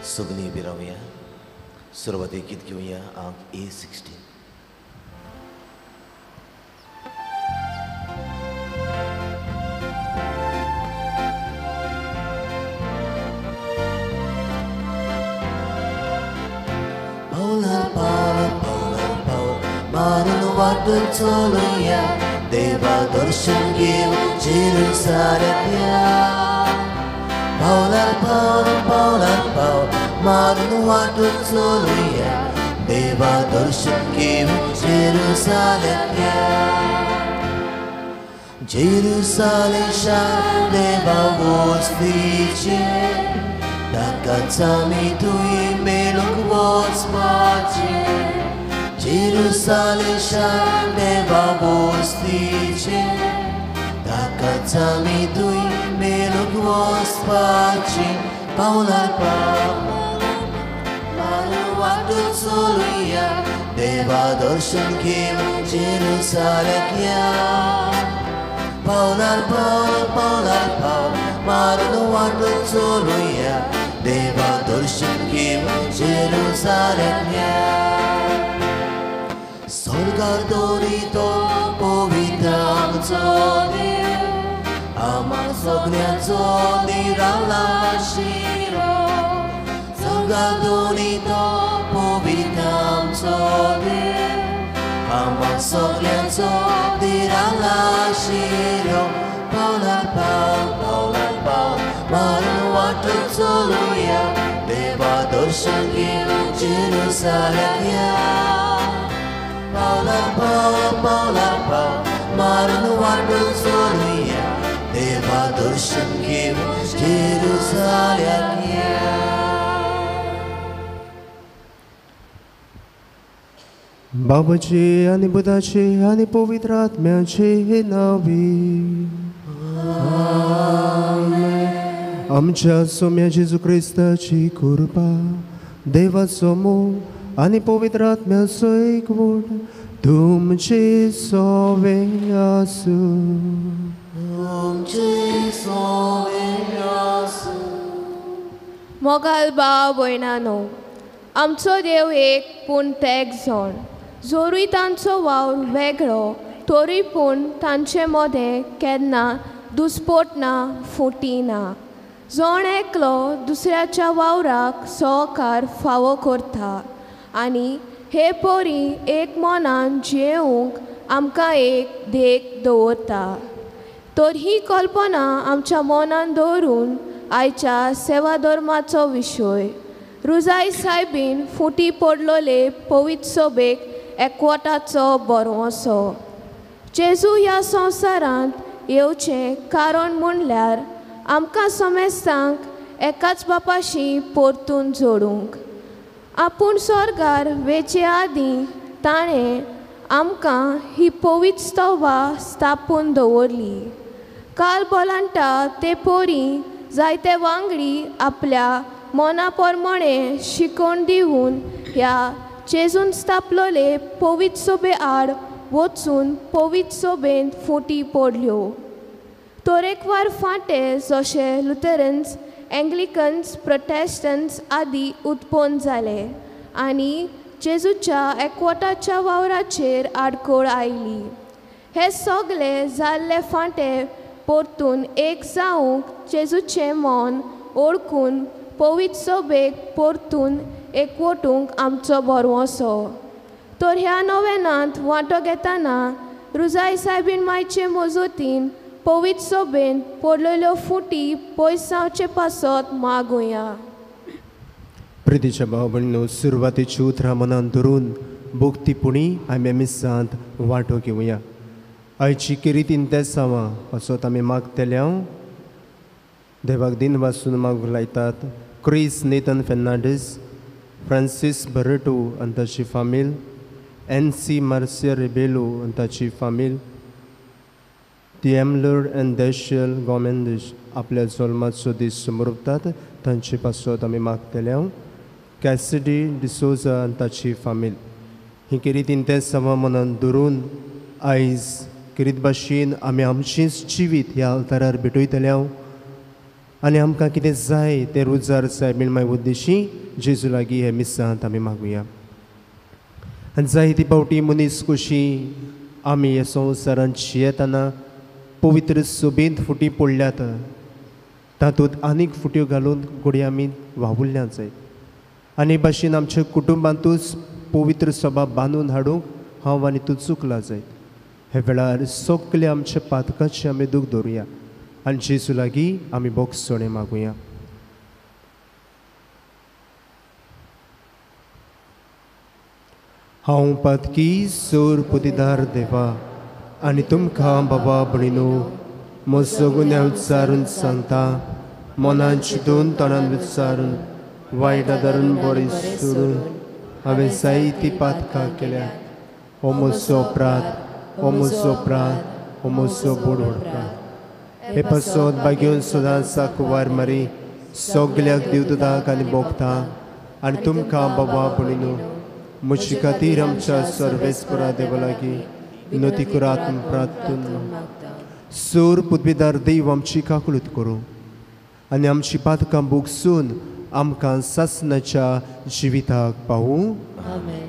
सगळीं उबी रावया. सुरवातेक गीत घेवया आंक A16. पावलार पावल पावलार पावल मारून वाटून चलुया, देवा दर्शन घेवन जेरुसालेम या. पावलार पावल पावलार पावल मारून वाटून चलुया, देवा दर्शन घेवन जेरुसालेम या. जेरुसालेम शार देवा वस्तीचें, ताकाच आमी तुवें मेळूंक वचपाचें. जेरुसालेम शार देवा वस्तीचें, ताकाच आमी तुवें मेळूंक वचपाचें. पावलार पावल मारून वाटून चलुया, देवा दर्शन घेवन जेरुसालेम या. पावलार पावल पावलार पावल मारून वाटून चलुया, देवा दर्शन घेवन जेरुसालेम या. स्वर्गार दवरितो पवित्र आमचो देव, आम्हा सगळ्यांचो निराला शिरो. स्वर्गार दवरितो पवित्र आमचो देव, आम्हा सगळ्यांचो निराला शिरो. पावलार पावल पावलार पावल मारून वाटून चलुया, देवा दर्शन घेवन जेरुसालेम या. पावलार पावल पावलार पावल मारून वाटून चलुया, देवा दर्शन घेवन जेरुसालेम या. बाबाचे आनी बुधाचे आनी पवित्र आत्म्याचे नांवी आमेन. आमच्या सोम्या जेजू क्रिस्ताची कृपा, देवाचो मोग आनी पवित्र आत्म्याचो एकवट तुमचे सोवे आसूं. तुमचे सोवे आसूं. मोगाल भाव भयणानो, आमचो देव एक पूण तेग जण. जोरूय तांचो वावर वेगळो तरूय पूण तांचे मदें केन्ना दुस्पोट ना, फुटी ना. जण एकलो दुसऱ्याच्या वावराक सहकार फावो करता आनी हे परी एक मनान जियेवंक आमकां एक देख दवरता. तर ही कल्पना आमच्या मनान दवरून आयच्या सेवा धर्माचो विशय रुजाय सायबीन फुटी पडलोले पवित्र सभेक एकवटाचो बरवसो. जेजू ह्या संवसारांत येवचें कारण म्हणल्यार आमकां समेस्तांक एकाच बापाशी परतून जोडूंक. आपूण स्वर्गार वेचे आदीं ताणें आमकां ही पवित्र स्तवा स्थापून दवरली. काल बोलांटा ते पोरी जायते वांगडी आपल्या मना प्रमाणें शिकोवन दिवन ह्या जेजून स्थापलोले पवित्र सभे आड वचून पवित्र सभेंत फुटी पडल्यो. तरेकवार फांटे जशे लुथरन्स, एंग्लिकन्स, प्रोटेस्टन्स आदी उत्पन्न जाले आनी जेजूच्या एकवटाच्या वावराचेर आडखळ आयली. हे सगळे जाल्ले फांटे परतून एक जावंक जेजूचें मन ओळखून पवित्र सभेक परतून एकवटूंक आमचो भरवंसो. तर ह्या नवेनांत वांटो घेतना रुजाय सायबीन मायचे मजतीन पवित्र सभेंत पडलेल्यो फुटी पयस जावचे पासत मागुया. प्रितीच्या भाव भयणीनो, सुरवातेची उतरां मनान धरून भक्तीपुणी आमी मिसांत वांटो घेवया. आयची किरितीन तेसांवां असोत आमी मागतले. हांव देवाक दिन वासून मागूंक लायतात. क्रिस नेथन फेर्नांडीस, फ्रांसीस बरेटो आनी ताची फामील, एन सी मार्सिया रिबेलो आनी ताची फामील, टिएमलर आनी देशल गोमेंदीश आपल्या जल्माचो दीस समर्पतात तांचे पासत आमी मागतले. हांव कॅसिडी डिसोजा आनी ताची फामील. ही किरितीन तें समा मनान धरून आयज किरीत भाशेन आमी आमचेंच जिवीत ह्या अल्तारार भेटयतले. हांव आनी आमकां कितें जाय तें रुजार जाय मिळमाय उद्देशी जेजू लागीं हे मिसांत आमी मागुया. आनी जायती फावटी मनीस कशी आमी हे संवसारांत जियेतना पवित्र सोबेंत फुटी पडल्यात, तातूंत आनीक फुट्यो घालून घडये आमी वावुरल्या जायत. आनी भाशेन आमच्या कुटुंबांतूच पवित्र सभा बांदून हाडूंक हांव आनी तूं चुकला जायत. हे वेळार सगळे आमच्या पातकाचे आमी दूख दवरुया आनी जेजू लागीं आमी बोगसणें मागुया. हांव पातकी सोर पुतीदार देवा आनी तुमकां बाबा भयणीनो म्हजो गुन्यांव विचारून सांगता, मनान चिंतून तोंडान विचारून वायट आदारून बरें सोडून हांवें जायतीं पातकां केल्या. हो म्हजो अपराध, हो म्हजो अपराध, हो म्हजो बोड अपराध. हे पासत बागेवन सदांच कुवार मारी सगल्याक देवदूतांक आनी भोगता आनी तुमकां बाबा भयणीनो म्हजे खातीर आमच्या सर्वेस्परा देवा लागीं विनोती करात प्रार्थून. सोर पुतबेदार देव आमची काकळूत करूं आनी आमची पातकां भोगसून आमकां सासणाच्या जिविताक पावूं. आमेन.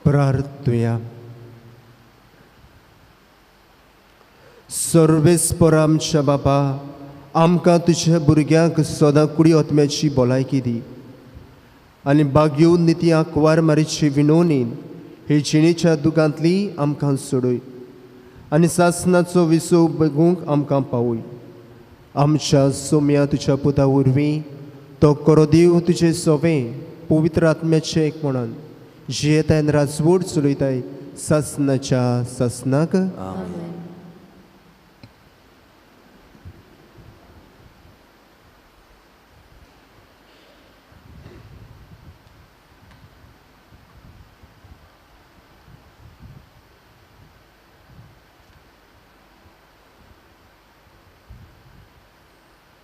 प्रार्थुया. सर्वेस्पर आमच्या बापा, आमकां तुज्या भुरग्यांक सदां कुडी आत्म्याची भलायकी दी आनी बागयोवन निती आंकवार मारीची विनवणीन हे जिणेच्या दुखांतली आमकां सोडय आनी सासणाचो विसव बगूंक आमकां पावय. आमच्या सोम्या तुज्या पुता वरवीं तो करो देव तुजे सोवें पवित्र आत्म्याचें एक म्हणून जियेताय आनी राजवट चलयताय सासणाच्या सासणाक. आमेन.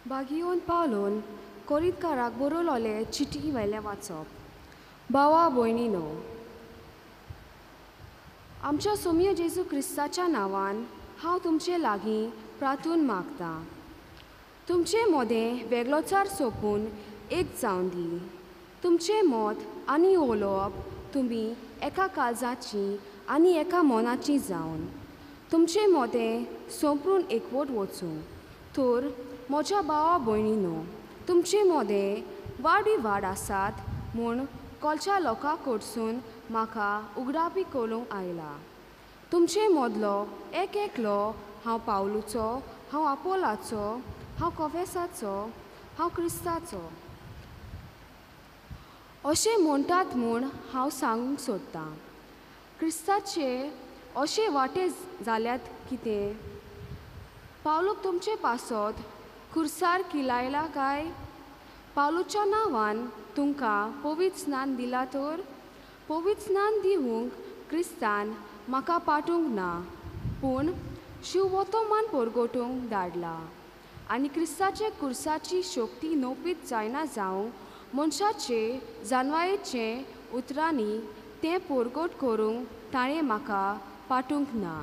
बागियोन पावलोन कोरितकाराक बरोवलोले चिटी वयलें वाचप. भावा भयणीनो, आमच्या सोम्या जेजू क्रिस्ताच्या नांवान हांव तुमचे लागीं प्रार्थून मागतां, तुमचे मोदें वेगळोचार सोंपून एक जावन दी. तुमचें मत आनी उलोवप तुमी एका काळजाची आनी एका मनाची जावन तुमचे मोदें सोंपून एकवट वचूं. तर म्हज्या भावा भयणीनो, तुमचे मोदें वाडविवाड आसात म्हूण कोलच्या लोकां कडसून म्हाका उगडापी करूंक आयला. तुमचे मदलो एक एकलो हांव पावलूचो, हांव आपोलाचो, हांव कोफेसाचो, हांव क्रिस्ताचो अशें म्हणटात म्हूण हांव सांगूंक सोदतां. क्रिस्ताचे अशे वांटे जाल्यात कितें? पावलूक तुमचे पासत खुर्सार किलायला काय? पावलूच्या नांवान तुमकां पवित्र स्नान दिलां तर पवित्र स्नान दिवंक क्रिस्तान म्हाका पाठोवंक ना, पूण शिवोतमान परगटूंक धाडला. आनी क्रिस्ताचे कुर्साची शक्ती नोपीत जायना जावंक मनशाचे जानवायेचे उतरांनी तें परगट करूंक ताणें म्हाका पाठोवंक ना.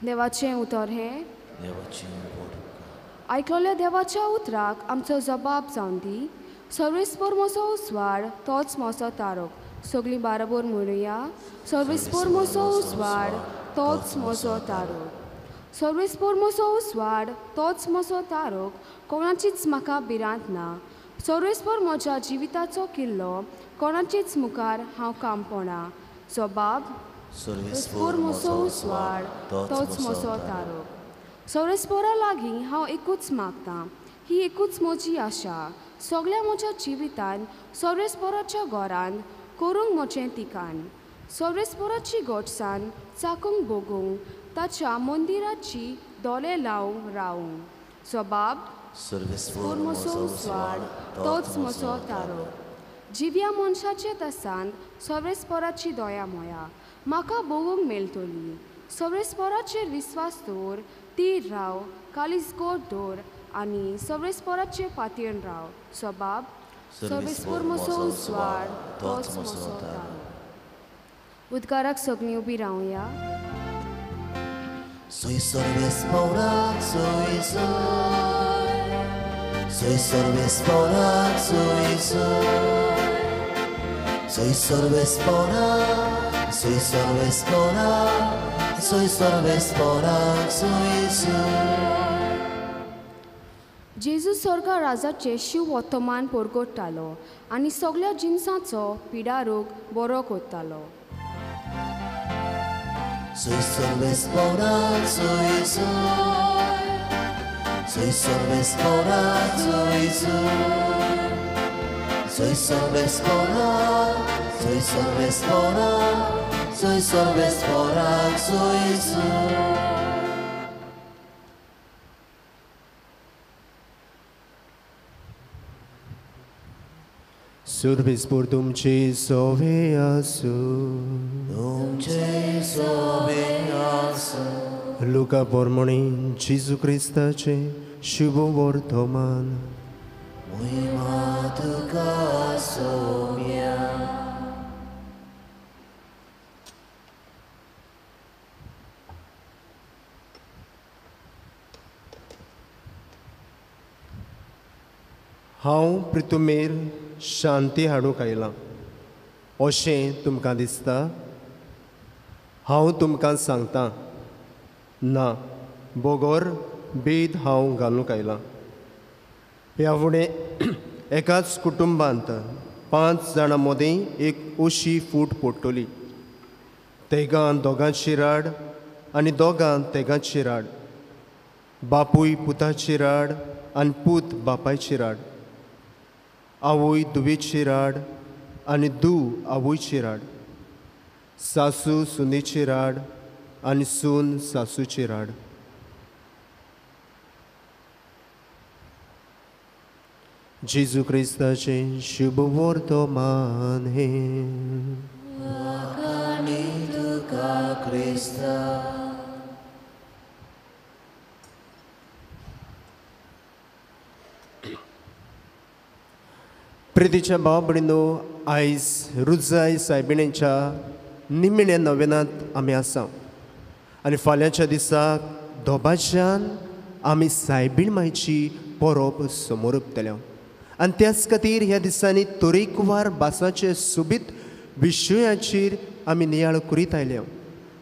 देवाचें उतर हें. देवाचें व्हड उपकार. आयकलोल्या देवाच्या उतराक आमचो जबाब जावन दी. सर्वेस्पोर म्हजो उजवाड, तोच म्हजो तारक. सगळीं बाराबोर म्हणुया, सर्वेस्पोर म्हजो उजवाड, तोच म्हजो तारक. सर्वेस्पोर म्हजो उजवाड, तोच म्हजो तारक, कोणाचीच म्हाका भिरांत ना. सर्वेस्पोर म्हज्या जिविताचो किल्लो, कोणाचीच मुखार हांव कामपणा. जबाब, सर्वेस्पोर म्हजो उजवाड, तोच म्हजो तारक. सर्वेस्पोरा लागीं हांव एकूच मागतां, ही एकूच म्हजी आशा. सगळ्या म्हज्या जिवितान सर्वेस्पोराच्या घरान करूंक म्हजें ठिकाण. सर्वेस्पोराची गोडसान चाकूंक भोगूंक, ताच्या मंदिराची दोळे लावंक रावूंक. जबाब, सर्वेस्पोर म्हजो उजवाड, तोच म्हजो तारक. जिव्या मनशाचे तसान सर्वेस्पोराची दया मोया म्हाका भोगूंक मेळटली. सर्वेस्पोराचेर विस्वास दवर, तीर राव, कालीज गोड दवर आनी सर्वेस्पोराचे पातयेन राव. जबाब, सर्वेस्पोर म्हजो उजवाड, तोच म्हजो तारक. उद्गाराक सगळीं उबी रावया. Soy सर्वेस्पोराक soy soy, soy सर्वेस्पोराक soy soy, soy सर्वेस्पोराक, soy सर्वेस्पोराक, soy सर्वेस्पोराक soy soy. जेजू स्वर्गा राजाचे शिव वर्तमान परगट्टालो आनी सगळ्या जिनसांचो पिडारोग बरो करतालो. Soy सर्वेस्पोराक soy soy, soy सर्वेस्पोराक soy soy, soy सर्वेस्पोराक, soy सर्वेस्पोराक, soy सर्वेस्पोराक soy soy. सर्वेस्पोर तुमचे सोवे आसूं. तुमचे सोवे आसूं. लुका पोरमणी जेजू क्रिस्ताचे शुभ वर्तमान. महिमा तुका सोम्या. हांव प्रितुमेर शांती हाडूंक आयलां अशें तुमकां दिसता? हांव तुमकां सांगता, ना, बगर भेद हांव घालूंक आयलां. ह्या फुडें एकाच कुटुंबांत 5 जाणां मदीं एक अशी फूट पडटली. तेगां दोगांची राड आनी दोगां तेगांची राड, बापूय पुताची राड आनी पूत बापायची राड, आवय धुवेची राड आनी धूव आवयची राड, सासू सुनेची राड आनी सून सासूची राड. जेजू क्रिस्ताचें शुभ वर्तमान हें. आनी तुका क्रिस्ता. प्रितीच्या भाव भयणीनो, आयज रुजाय सायबिणीच्या निमण्या नवेनांत आमी आसा आनी फाल्यांच्या दिसाक दोबाच्यान आमी सायबीण मायची परब समोरपतले. आनी त्याच खातीर ह्या दिसांनी तरेकवार भासाचे सोबीत विशयाचेर आमी नियाळ करीत आयल्या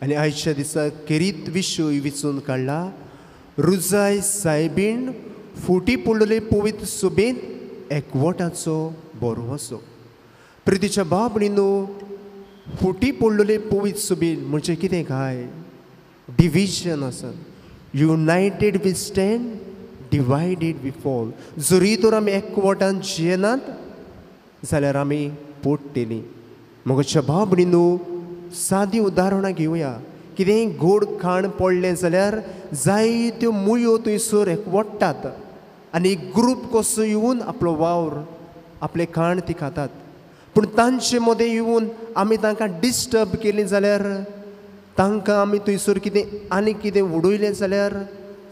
आनी आयच्या दिसा खेरीत विशय विचून काडला, रुजाय सायबीण फुटी पडलेले पवित्र सोबेंत एकवटाचो बरो. प्रितीच्या भाव भयणीनो, फुटी पडलेले पवित्र सोबीन म्हणजे कितें काय? डिविजन आसा. United we stand, divided we fall. जरी तर आमी एकवटान जियेनात जाल्यार आमी पडटलीं. म्हज्या भाव भयणीनो, सादी उदाहरणां घेवया. कितेंय गोड खाण पडलें जाल्यार जायत्यो मुयो थंयसर एकवट्टात आनी एक ग्रूप कसो येवन आपलो वावर आपलें खाण ती खातात. पूण तांचे मदें येवन आमी तांकां डिस्टर्ब केली जाल्यार, तांकां आमी थंयसर कितें आनी कितें उडयलें जाल्यार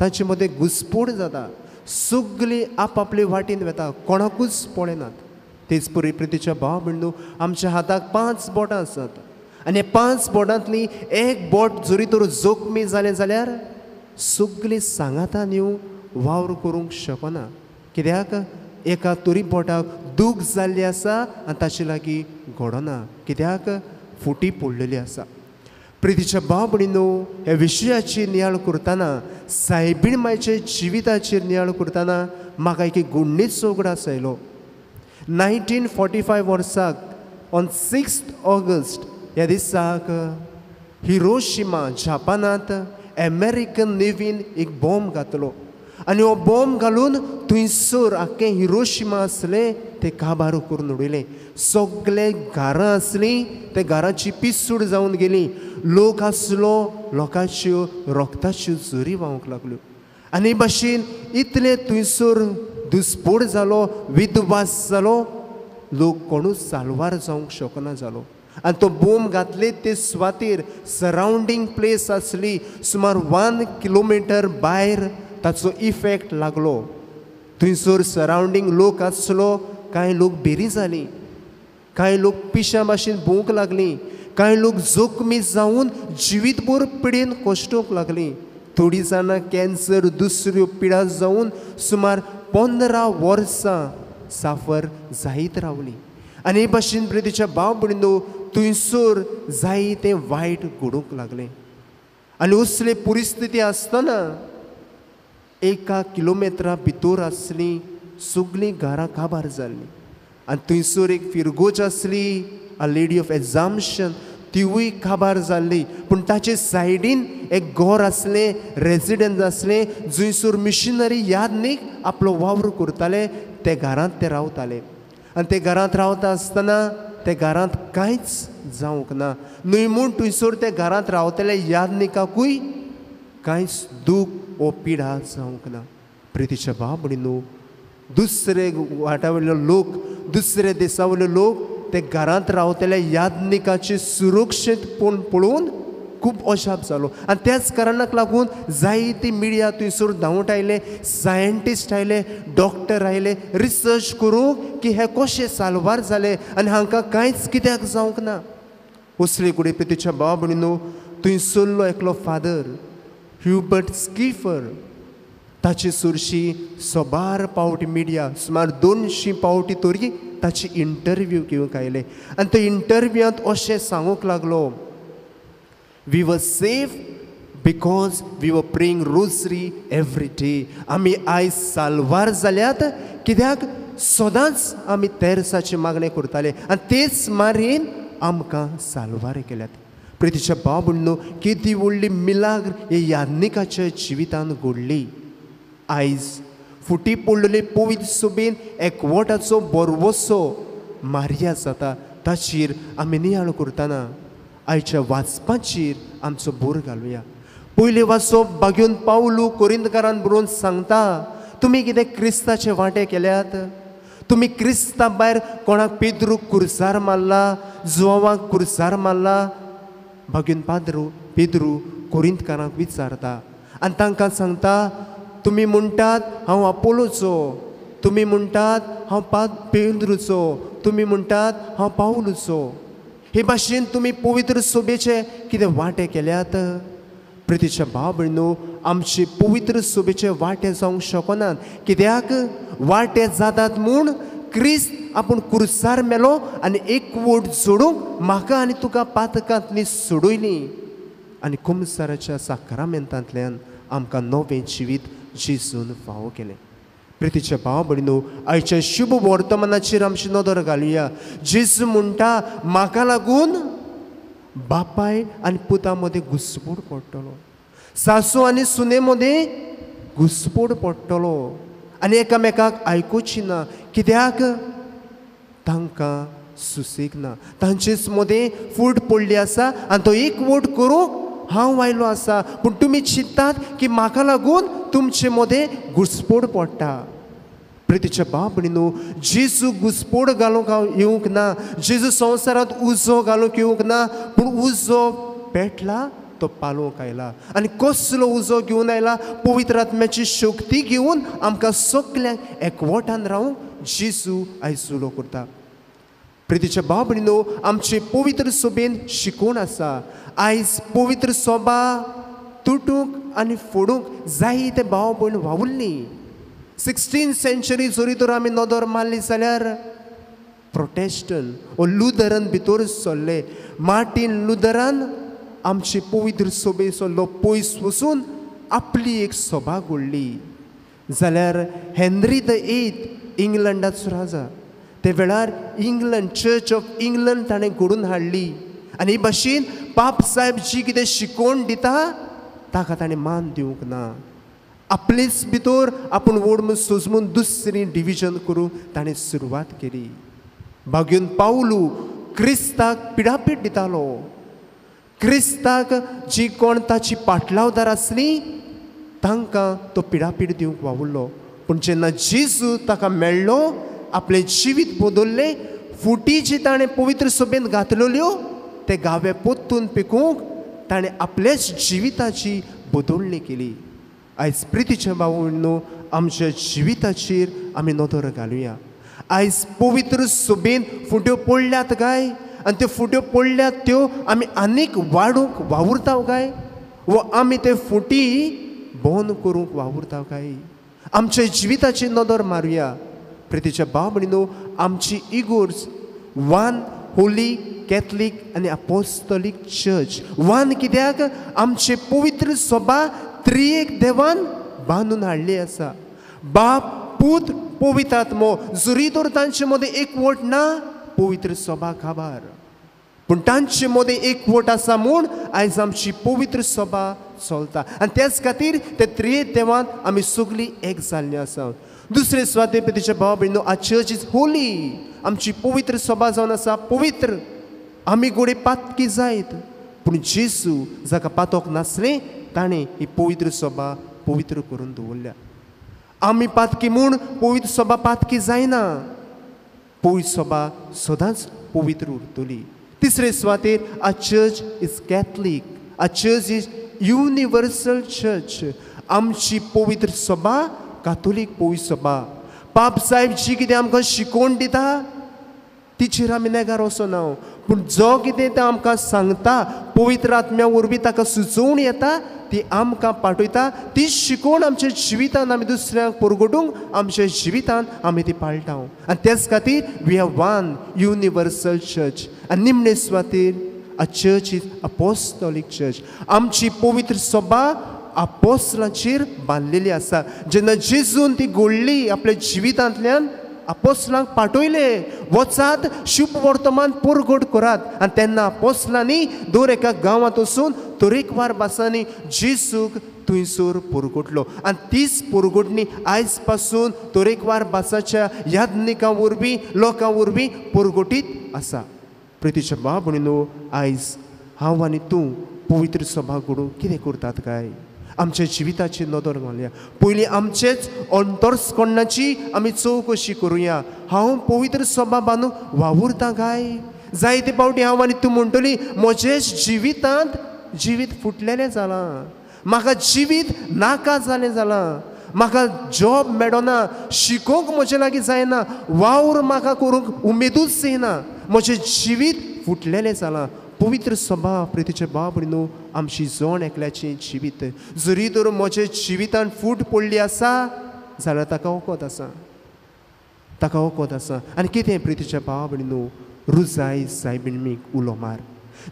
तांचे मदें घुस्पूट जाता. सगळीं आपआपले वाटेन वता, कोणाकूच पळयनात. तेच परी प्रितीच्या भाव भयणीनो, आमच्या हाताक 5 बोटां आसात आनी 5 बोटांतली एक बोट जरी तर जखमी जालें जाल्यार सगळीं सांगातान येवन वावर करूंक शकना. कित्याक एका तरी बोटाक दूख जाल्ली आसा आनी ताचे लागीं घडना, कित्याक फुटी पडलेली आसा. प्रितीच्या भाव भयणीनो, ह्या विशयाचेर नियाळ करतना, सायबीण मायच्या जिविताचेर नियाळ करतना म्हाका एक गुण्णीचो उगडास आयलो. 1945 वर्साक ऑन 6 ऑगस्ट ह्या दिसाक हिरोशिमा जापानांत अमेरिकन नेवीन एक बॉम्ब घातलो आनी हो बॉम्ब घालून थंयसर आख्खें हिरोशिमा आसलें तें काबार करून उडयलें. सगळे घरां आसलीं ते घराची पिसूड जावन गेली. लोक आसलो, लोकांच्यो रोगताच्यो झरी व्हांवंक लागल्यो आनी भाशेन इतले थंयसर दुस्पोट जालो, विध्वास जालो, लोक कोणूच साल्वार जावंक शकना जालो. आनी तो बोम घातले ते सुवातेर सरावंडींग प्लेस आसली सुमार 1 किलोमिटर भायर ताचो इफेक्ट लागलो. थंयसर सरावंडींग लोक आसलो, कांय लोक बेरी जाली, कांय लोक पिशां भाशेन भोंवंक लागली, कांय लोक जोखमी जावन जिवीतभर पिडेन कश्टूंक लागली. थोडीं जाणां कॅन्सर दुसऱ्यो पिडा जावन सुमार 15 वर्सां साफर जायत रावली. आनी हे भाशेन प्रितीच्या भाव भयणीनो, थंयसर जायतें वायट घडूंक लागलें. आनी असली परिस्थिती आसतना 1 किलोमिटरा भितर आसली सगळीं घरां काबार जाल्लीं आनी थंयसर एक फिरगोज आसली, अ लेडी ऑफ एग्जाम्शन, तिवूय काबार जाल्ली. पूण ताचे सायडीन एक घर आसलें, रेजिडन्स आसलें, जंयसर मिशनरी यादनीक आपलो वावर करताले. ते घरांत ते रावताले आनी ते घरांत रावता आसतना ते घरांत कांयच जावंक ना. न्हय म्हूण थंयसर ते घरांत रावतले यादनिकाकूय कांयच दूख ओ पिडा जावंक ना. प्रितीच्या भाव भयणीनो, दुसरे वाटा वयलो लोक, दुसरे देसा वयलो लोक ते घरांत रावतले यादनिकाचे सुरक्षीतपण पळोवन खूब अजाप जालो. आनी त्याच कारणाक लागून जायती मिडिया थंयसर धांवट आयले, सायंटिस्ट आयले, डॉक्टर आयले रिसर्च करूंक की हे कशें साल्वार जाले आनी हांकां कांयच कित्याक जावंक ना. असले कडेन प्रितीच्या भाव भयणीनो, थंयसरलो एकलो फादर ह्युबर्ट स्किफर, ताचे सरशी सबार पावटी मिडिया सुमार 200 पावटी तरी ताची इंटरव्यू घेवंक आयले आनी तो इंटरव्यूंत अशें सांगूंक लागलो, we were safe because we were praying rosary every day. आमी आयज साल्वार जाल्यात कित्याक सदांच आमी तेरसाची मागणें करताले आनी तेच मारीन आमकां साल्वार केल्यात. प्रितीच्या भाव भयणीनो, केदी व्हडली मिलाग्र हे यादनिकाच्या जिवितान घडली. आयज फुटी पडलेले पवित्र सोबेन एकवटाचो बरवसो मारिया जाता ताचेर आमी नियाळ करतना आयच्या वाचपाचेर आमचो भर घालुया. पयलें वाचप बागेवन पावलू कोरिंतकारान बरोवन सांगता, तुमी कितें क्रिस्ताचे वांटे केल्यात? तुमी क्रिस्ता भायर कोणाक पेद्रूक कुर्सार मारला, जुवांक कुर्सार मारला? बागेवन पाद्रू पेद्रू कोरिंतकारांक विचारता आनी तांकां सांगता, तुमी म्हणटात हांव आपोलोचो, तुमी म्हणटात हांव पेद्रूचो, तुमी म्हणटात हांव पावलूचो. हे भाशेन तुमी पवित्र सोबेचे कितें वांटे केल्यात? प्रितीच्या भाव भयणीनो, आमचे पवित्र सोबेचे वांटे जावंक शकनात. कित्याक वांटे जातात म्हूण क्रिस्त आपूण कुर्सार मेलो आनी एकवट जोडूंक म्हाका आनी तुका पातकांतली सोडयली आनी कुमसाराच्या साक्रामेंतांतल्यान आमकां नवें जिवीत जेजून फावो केलें. प्रितीच्या भाव भयणीनो, आयच्या शुभ वर्तमानाचेर आमची नदर घालुया. जेजू म्हणटा, म्हाका लागून बापाय आनी पुता मदें घुसपूट पडटलो, सासू आनी सुने मदें घुसपूट पडटलो आनी एकामेकाक आयकुची ना. कित्याक तांकां सुसेग ना, तांचेच मदें फूट पडली आसा आनी तो एकवट करूंक हांव आयलो आसा. पूण तुमी चिंतात की म्हाका लागून तुमचे मदें घुसपोड पडटा. प्रितीच्या भाव भयणीनो, जेजू घुसपोड घालूंक हांव येवंक ना, जेजू संवसारांत उजो घालूंक येवंक ना, पूण उजो पेटला तो पालोवंक आयला. आनी कसलो उजो घेवन आयला? पवित्र आत्म्याची शक्ती घेवन आमकां सगल्यांक एकवटान रावूंक जेजू आयज उलो करता. प्रितीच्या भाव भयणीनो, आमचे पवित्र सोबेन शिकोवण आसा. आयज पवित्र सोबा तुटूंक आनी फोडूंक जायते भाव भयण वावुरलीं. 16th century जरी तर आमी नदर मारली जाल्यार प्रोटेस्टंट वो लुदरन भितर सरले. मार्टीन लुदरान आमचे पवित्र सभे सरलो पयस वचून आपली एक सभा घडली. जाल्यार हेनरी the eighth इंग्लंडाचो राजा, ते वेळार इंग्लंड चर्च ऑफ इंग्लंड ताणें घडून हाडली आनी हे भाशेन पाप साहेब जी कितें शिकोवन दिता ताका ताणें मान दिवंक ना. आपलेच भितर आपूण व्हड म्हूण सोजमून दुसरी डिविजन करूंक ताणें सुरवात केली. भाग्यून पावलू क्रिस्ताक पिडापीड दितालो. क्रिस्ताक जी कोण ताची पाटलावदार आसली तांकां तो पिडापीड दिवंक वावुरलो. पूण जेन्ना जेजू ताका मेळ्ळो आपलें जिवीत बदल्लें. फुटी जी ताणें पवित्र सभेंत घातलेल्यो ते गावे पोत्तून पिकूंक ताणें आपल्याच जिविताची बदलणी केली. आयज प्रितीच्या भाव न्हू आमच्या जिविताचेर आमी नदर घालुया. आयज पवित्र सभेंत फुट्यो पडल्यात काय आनी त्यो फुट्यो पडल्यात त्यो आमी आनीक वाडूंक वावुरता काय वो आमी ते फुटी बंद करूंक वावुरता काय? आमच्या जिविताची नदर मारुया. प्रितीच्या भाव भयणीनो आमची इगोर्ज वन होली कॅथलीक आनी अपोस्तोलीक चर्च वन कित्याक आमचे पवित्र सभा त्रिएक देवान बांदून हाडली आसा. बाप पूत पवित्र आत्मो जरी तर तांचे मदें एकवट ना पवित्र सभा खाबार, पूण तांचे मदें एकवट आसा म्हूण आयज आमची पवित्र सभा चलता आनी त्याच खातीर ते त्रिएक देवान आमी सगळीं एक जाल्लीं आसा. दुसरे सुवाते प्रितीच्या भाव भयणीनो आ चर्च is Holi. आमची पवित्र सभा जावन आसा पवित्र. आमी गोडे पातकी जायत पूण जेजू जाका पातोक नासलें ताणें ही पवित्र सभा पवित्र करून दवरल्या. आमी पातकी म्हूण पवित्र सभा पातकी जायना, पवित्र सभा सदांच पवित्र उरतली. तिसरे सुवातेर a church is Catholic, a church is universal church. आमची पवित्र सभा कातोलीक पवित्र सभा. पाप साहेब जी कितें आमकां शिकोवन दिता तिचेर आमी नेगार वचना, पूण जो कितें तें आमकां सांगता पवित्र आत्म्या वरवीं ताका सुचोवणी येता ती आमकां पाठयता. ती शिकोवन आमच्या जिवितान आमी दुसऱ्यांक परगटूंक आमच्या जिवितान आमी ती पाळटा आनी त्याच खातीर we have one universal church. आनी निमणे सुवातेर a church is apostolic church. आमची पवित्र सभा आपोस्लाचेर बांदलेली आसा. जेन्ना जेजून ती घडली आपल्या जिवितांतल्यान आपोस्लांक पाठयले वचात शुभ वर्तमान परगट करात आनी तेन्ना आपोस्लांनी दर एका गांवांत वचून तरेकवार भासांनी जेजूक थंयसर परगटलो आनी तीच परगटणी आयज पासून तरेकवार भासाच्या याज्ञिकां वरवीं लोकां वरवीं परगटीत आसा. प्रितीच्या भाव भयणीनो आयज हांव आनी तूं पवित्र सभा घडोवंक कितें करतात काय? आमच्या जिविताची नदर घालया. पयलीं आमचेच अंतर्सकोणाची आमी चवकशी करुया. हांव पवित्र सभा बांदूंक वावुरता काय? जायते फावटी हांव आनी तूं म्हणटली म्हजेच जिवितांत जिवीत फुटलेलें जालां, म्हाका जिवीत नाका जालें जालां, म्हाका जॉब मेळना, शिकोवंक म्हजे लागीं जायना, वावर म्हाका करूंक उमेदूच येना, म्हजें जिवीत फुटलेलें जालां. पवित्र सभा प्रितीचे भाव न्हू आमची जण एकल्याचें जिवीत जरी तर म्हजे जिवितान फूट पडली आसा जाल्यार ताका वखद आसा, ताका वखद आसा. आनी कितें प्रितीच्या भाव न्हू रुजाय सायबिणमीक उलो मार.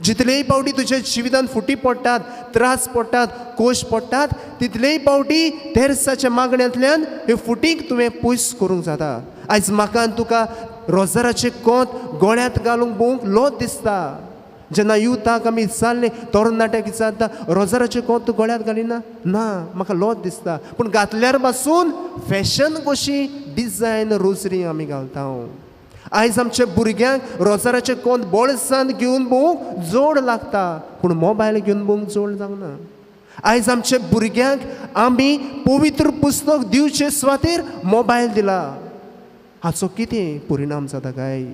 जितलेय पावटी तुज्या जिवितान फुटी पडटात, त्रास पडटात, कोश पडटात, तितलेय पावटी तेरसाच्या मागण्यांतल्यान ह्यो फुटीक तुवें पयस करूंक जाता. आयज म्हाका आनी तुका रोजाराचें कोंत गळ्यांत घालूंक भोवंक लोद दिसता. जेन्ना युथाक आमी विचारलें तरणाट्याक विचारता रोजाराचें कोंत तूं गळ्यांत घालिना? ना, म्हाका लोद दिसता. पूण घातल्यार पासून फॅशन कशी डिजायन रोजरी आमी घालता. आयज आमच्या भुरग्यांक रोजाराचें कोंत बोळसान घेवन भोवंक जोड लागता, पूण मोबायल घेवन भोवंक जोड जावना. आयज आमच्या भुरग्यांक आमी पवित्र पुस्तक दिवचे सुवातेर मोबायल दिला. हाचो कितें परिणाम जाता काय?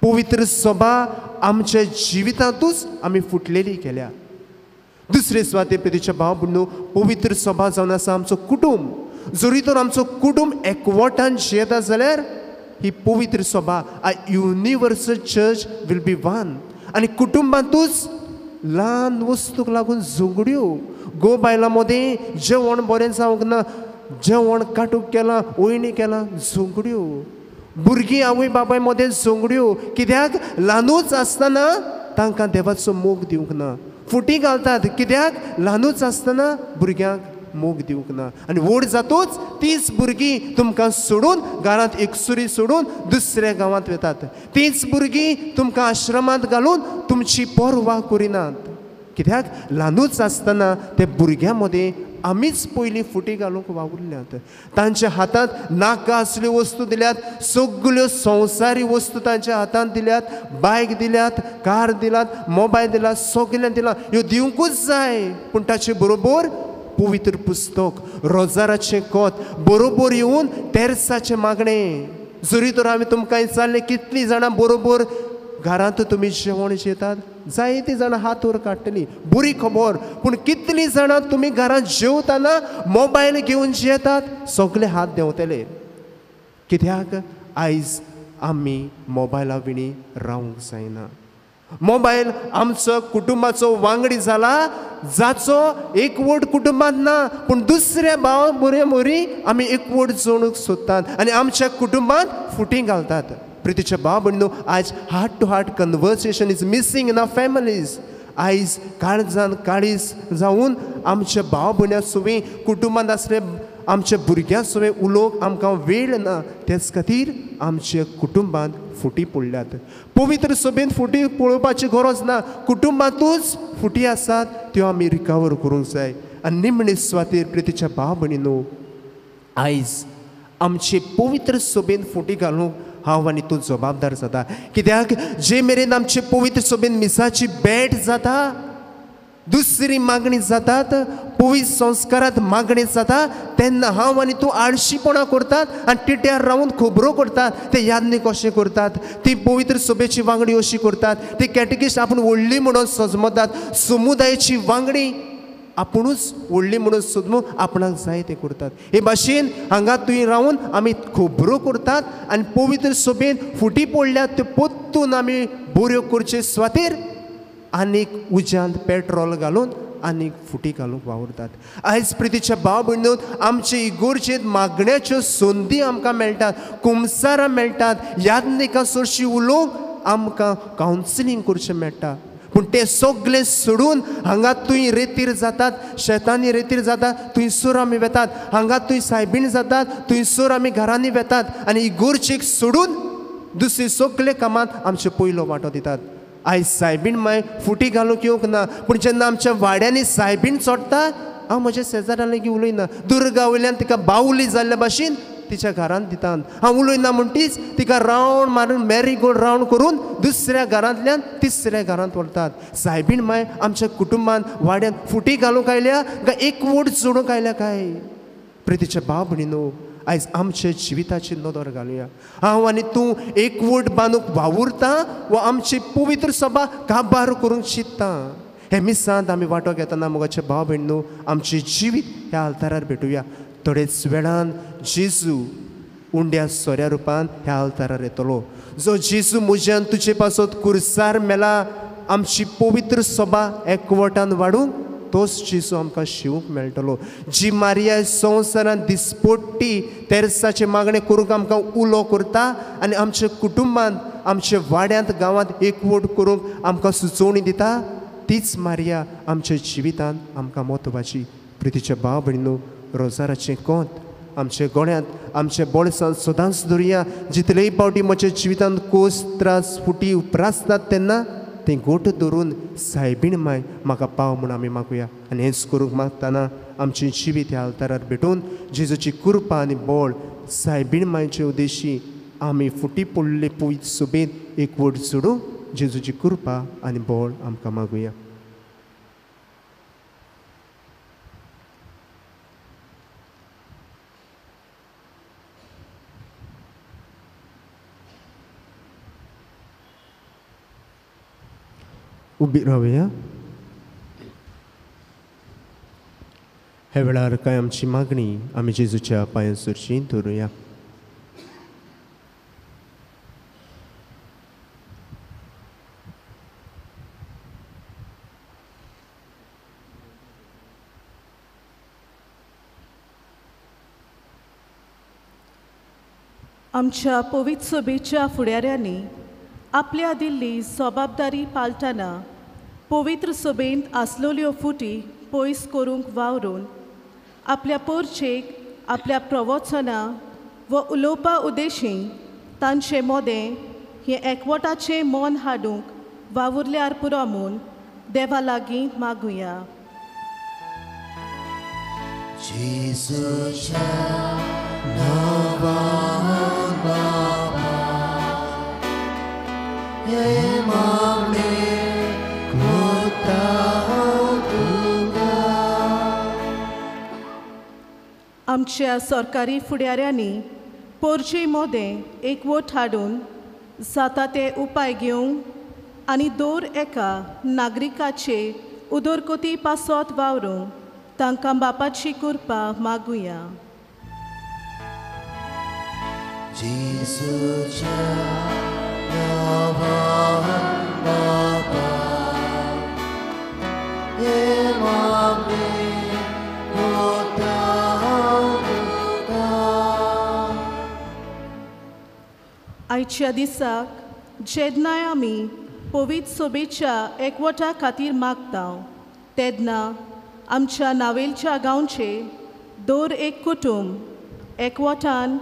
पवित्र सभा आमच्या जिवितांतूच आमी फुटलेली केल्या. दुसरे सुवाते प्रितीच्या भाव भयणीनो पवित्र सभा जावन आसा आमचो कुटुंब. जरी तर आमचो कुटुंब एकवटान जियेता जाल्यार ही पवित्र सभा a universal church will be one. आनी कुटुंबांतूच ल्हान वस्तूक लागून झगड्यो, गो बायलां मदीं जेवण बरें जावंक ना, जेवण काटूक केलां, वयणी केलां, झगड्यो. भुरगीं आवय बापाय मदें झगड्यो. कित्याक? ल्हानूच आसतना तांकां देवाचो मोग दिवंक ना. फुटी घालतात. कित्याक? ल्हानूच आसतना भुरग्यांक मोग दिवंक ना. आनी व्हड जातूच तीच भुरगीं तुमकां सोडून घरांत एकसुरी सोडून दुसऱ्या गांवांत वतात. तीच भुरगीं तुमकां आश्रमांत घालून तुमची पर्वा करिनात. कित्याक? ल्हानूच आसतना ते भुरग्यां मदीं आमीच पयलीं फुटी घालूंक वावुरल्यात. तांच्या हातांत नाका असल्यो वस्तू दिल्यात, सगल्यो संवसारी वस्तू तांच्या हातांत दिल्यात, बायक दिल्यात, कार दिलात, मोबायल दिला, सगळें दिलां. ह्यो दिवंकूच जाय, पूण ताचे बरोबर पवित्र पुस्तक, रोजाराचें कोत बरोबर येवन तेर्साचें मागणें. जरी तर हांवें तुमकां विचारलें कितलीं जाणां बरोबर घरांत तुमी जेवण जेतात, जायतीं जाणां हात वर काडटलीं, बरी खबर. पूण कितलीं जाणां तुमी घरांत जेवतना मोबायल घेवन जेतात, सगळे हात देंवतले. कित्याक? आयज आमी मोबायला विणी रावंक जायना. मोबायल आमचो कुटुंबाचो वांगडी जाला, जाचो एकवट कुटुंबांत ना, पूण दुसऱ्या भाव बरे मोरी आमी एकवट जोडूंक सोदतात आनी आमच्या कुटुंबांत फुटी घालतात. प्रितीच्या भाव भयणीनो, आयज heart to heart conversation is missing in our families. आयज काळजान काळीज जावन आमच्या भाव भयण्यां सुवें, कुटुंबांत आसले आमच्या भुरग्यां सुवें उलोवंक आमकां वेळ ना. तेच खातीर आमच्या कुटुंबांत फुटी पडल्यात. पवित्र सभेंत फुटी पळोवपाची गरज ना, कुटुंबांतूच फुटी आसात त्यो आमी रिकवर करूंक जाय. आनी निमणे सुवातेर प्रितीच्या भाव भयणीनो, आयज आमचे पवित्र सभेंत फुटी घालूंक हांव आनी तूं जबाबदार जाता. कित्याक? जे मेरेन आमचे पवित्र सभेन मिसाची भेट जाता, दुसरी मागणी जातात, पवित्र संस्कारांत मागणी जाता, तेन्ना हांव आनी तूं आळशीपणां करतात आनी टिट्यार रावन खबरो करतात. ते यादनी कशें करतात, ती पवित्र सभेची वांगडी अशी करतात, ती कॅटेकिस्ट आपूण व्हडली म्हणून सजमतात, समुदायाची वांगडी आपुणूच व्हडली म्हणून सोदून आपणाक जाय तें करतात. हे भाशेन हांगा थंय रावन आमी खबरो करतात आनी पवित्र सभेन फुटी पडल्यात त्यो पोत्तून आमी बऱ्यो करचे सुवातेर आनीक उज्यांत पेट्रोल घालून आनीक फुटी घालूंक वावुरतात. आयज प्रितीच्या भाव भयणीनो, आमचे इगोर्जेंत मागण्याच्यो संदी आमकां मेळटात, कुमसारां मेळटात, यादनिकां सरशी उलोवंक आमकां कावन्सिलींग करचें मेळटा. पूण तें सगळें सोडून हांगा थंय रेतीर जातात, शेतांनी रेतीर जातात, थंयसर आमी वेतात, हांगा थंय सायबीण जातात, थंयसर आमी घरांनी वेतात आनी इगोर्जेक सोडून दुसरे सगळे कामांत आमचो पयलो वांटो दितात. आयज सायबीण माय फुटी घालूंक येवंक ना, पूण जेन्ना आमच्या वाड्यांनी सायबीण चोडटा, हांव म्हज्या शेजाऱ्यां लागीं उलयना. दुर्गा वयल्यान तिका बावली जाल्ल्या भाशेन तिच्या घरांत दितात. हांव उलयना म्हणटीच तिका रावंड मारून मॅरीगोल्ड रावंड करून दुसऱ्या घरांतल्यान तिसऱ्या घरांत व्हरतात. सायबीण माय आमच्या कुटुंबांत वाड्यांत फुटी घालूंक आयल्या काय एकवट जोडूंक आयल्या काय? प्रितीच्या भाव भयणीनो, आयज आमच्या जिविताची नदर घालुया. हांव आनी तूं एकवट बांदूंक वावुरता वा आमची पवित्र सभा काबार करूंक चिंत्ता? हे मिसांत आमी वांटो घेतना मोगाचे भाव भयणीनो, आमचें जिवीत ह्या आल्तारार भेटुया. थोडेच वेळान जेजू उंड्या सोऱ्या रुपान ह्या आल्तारार येतलो. जो जेजू म्हज्यान तुजे पासत कुर्सार मेला, आमची पवित्र सभा एकवटान वाडूंक तोच जेजू आमकां शिवूंक मेळटलो. जी मारिया संवसारांत दिसपट्टी तेर्साचें मागणें करूंक आमकां उलो करता आनी आमच्या कुटुंबांत, आमच्या वाड्यांत, गांवांत एकवट करूंक आमकां सुचोवणी दिता, तीच मारिया आमच्या जिवितांत आमकां म्हत्वाची. प्रितीच्या भाव भयणीनो, रोजाराचें कोंत आमच्या गोळ्यांत, आमच्या बोळसांत सदांच धरुया. जितलेय पावटी म्हज्या जिवितांत कोस, त्रास, फुटी उप्रासतात तेन्ना तें गोठ धरून सायबीण माय म्हाका पाव म्हूण आमी मागुया. आनी हेंच करूंक मागतना आमचें जिवीत ह्या आल्तारार भेटून जेजूची कृपा आनी बळ सायबीण मायचे उद्देशी आमी फुटी पडले पवित्र सभेंत एकवट जोडूंक जेजूची कृपा आनी बळ आमकां मागुया. उबी रावया. ह्या वेळार कांय आमची मागणी आमी जेजूच्या पांयां सरशी धरुया. आमच्या पवित्र सभेच्या फुडाऱ्यांनी आपल्या दिल्ली जबाबदारी पाळटना पवित्र सभेंत आसलेल्यो फुटी पयस करूंक वावरून आपल्या पोरचेक आपल्या प्रवचनां व उलोवपा उद्देशी तांचे मोदें हें एकवटाचें मन हाडूंक वावुरल्यार पुरो म्हूण देवा लागीं मागुया. जेजूच्या नांवान बाबा हे मागणें करता तुका. आमच्या सरकारी फुडाऱ्यांनी पोरचे मोदें एकवट हाडून जाता ते उपाय घेवंक आनी दर एका नागरिकाचे उदरगती पासत वावरूंक तांकां बापाची कृपा मागुया. जेजूच्या नांवान बाबा हे मागणें करता तुका. आयच्या दिसाक जेन्नाय आमी पवित्र सभेच्या एकवटा खातीर मागता तेन्ना आमच्या नावेलच्या गांवचे दर एक कुटुंब एकवटान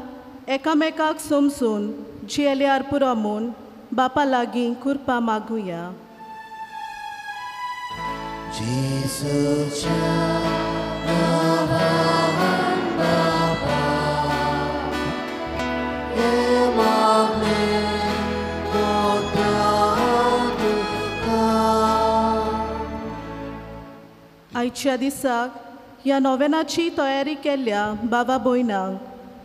एकामेकाक समजून जियेल्यार पुरो म्हूण बापा लागीं कृपा मागुया. जेजूच्या नांवान बाबा हे मागणें करता तुका. आयच्या दिसाक ह्या नोवेनाची तयारी केल्ल्या बाबा भयणांक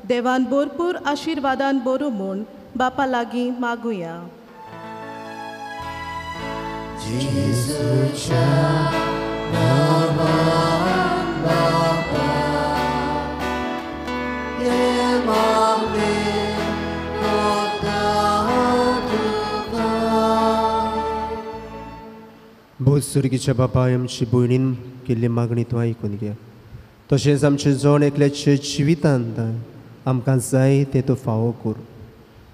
देवान भरपूर आशिर्वादान बरूं म्हूण बापा लागीं मागुया. जेजूच्या नांवान बाबा हे मागणें करता तुका. भोसुर्गीच्या बापा आमची भयणीन केल्ली मागणी तूं आयकून घे. तशेंच आमचे जण एकल्याच्या जिवितांत आमकां जाय तें तूं फावो कर.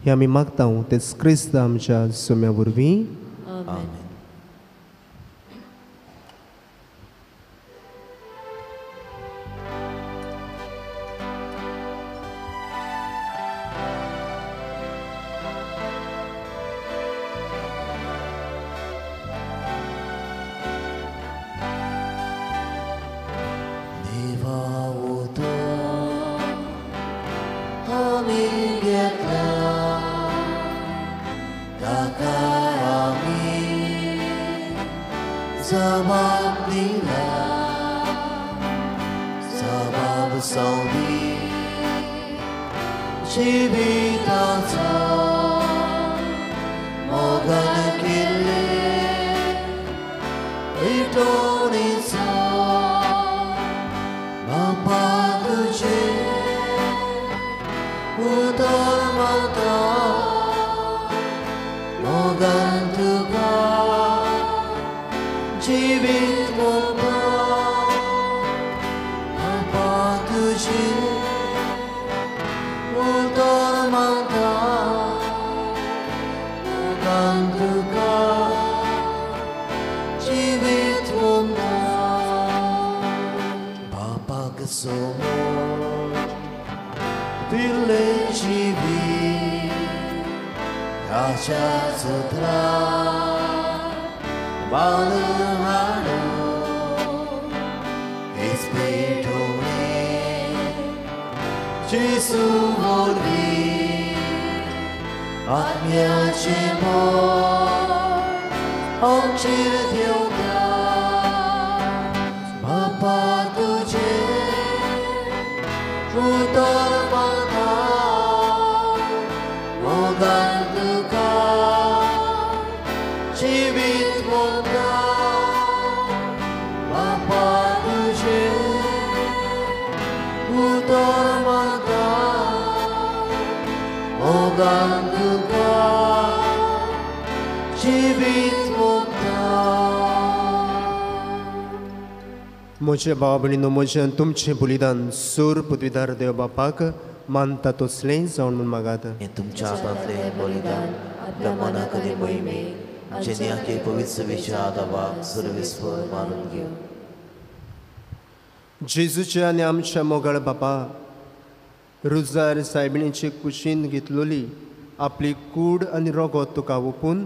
हें आमी मागता तेच क्रिस्त आमच्या सोम्या वरवीं. आमेन. म्हजे भाव भयणीनो, म्हजें आनी तुमचें बलिदान सूर पृथ्वीदार देव बापाक मानता तसलें जावन म्हूण मागात. हें तुमच्या हातांतलें बलिदान आपल्या मनाक आनी मोहिमेक आमचे नियाके पवित्र सभेच्या आदाबाक सर्वेस्पर मानून घेवं. जेजूच्या आनी आमच्या मोगाळ बापा रुजार सायबिणीचे कुशीन घेतलोली आपली कूड आनी रगत तुका ओपून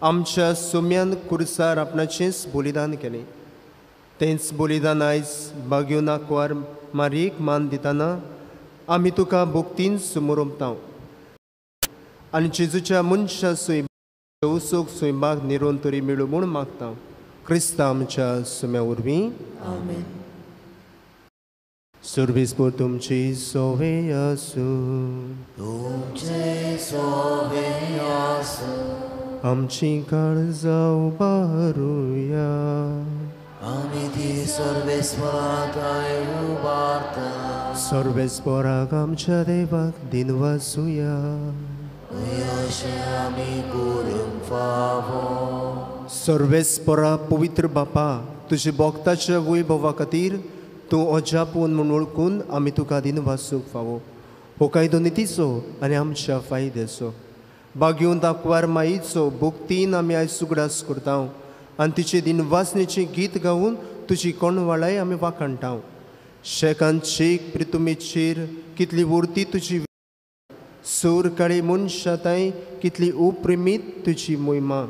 आमच्या सोम्यान कुर्सार आपणाचेंच बलिदान केलें. तेंच बलिदान आयज बागयो नाकवार मारयेक मान दितना आमी तुका भक्तीन समोर ओंपता आनी जेजूच्या मनशा सोय स्वयंपाक निरोन तरी मेळूं म्हूण मागता. क्रिस्ता आमच्या सुम्या वरवीं आमेन. सर्वेस्पर तुमची सोवे आसूं. तुमचे सोवे आसूं. आमची काळजां उबारुया. आमी ती सर्वेस्परा थांय उबारता. सर्वेस्पराक आमच्या देवाक दिनवासुया. अशें आमी करूंक फावो. सर्वेस्परा पवित्र बापा तुज्या भक्ताच्या वैभवा खातीर तूं अजापून म्हूण वळखून आमी तुका दिनवासूंक फावो. हो कायदो नितीचो आनी आमच्या फायद्याचो. बागेवन दाखवार माईचो भक्तीन आमी आयज उगडास करता आनी तिचे दिनवासनेचें गीत गावन तुजी कोणवाळाय आमी वाखाणटा. शेकान शेक प्रितुमेचेर कितली वर्ती तुजी सूर काळी मनशाताय कितली उप्रेमीत तुजी मोहिमा.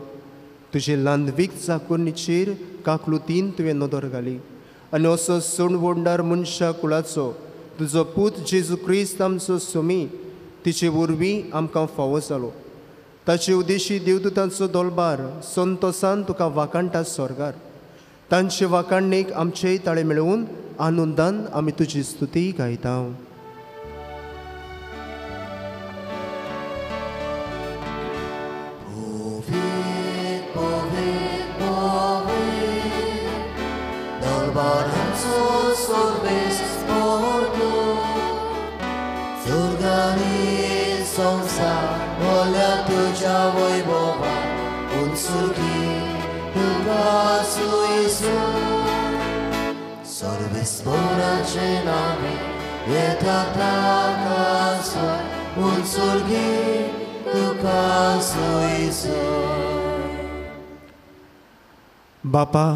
तुजे लांदवीक चाकोरणीचेर काकलुतीन तुवें नदर घाली आनी असो सोणवोंडार मनशा कुळाचो तुजो पूत जेजू क्रिस्त आमचो सोमी तिचे वरवीं आमकां फावो जालो. ताचे उद्देशी देवदूतांचो दोलबार संतोसान तुका वाखाणटा स्वर्गार. तांचे वाखाणणेक आमचेय ताळे मेळोवन आनंदान आमी तुजी स्तुती गायता. बापा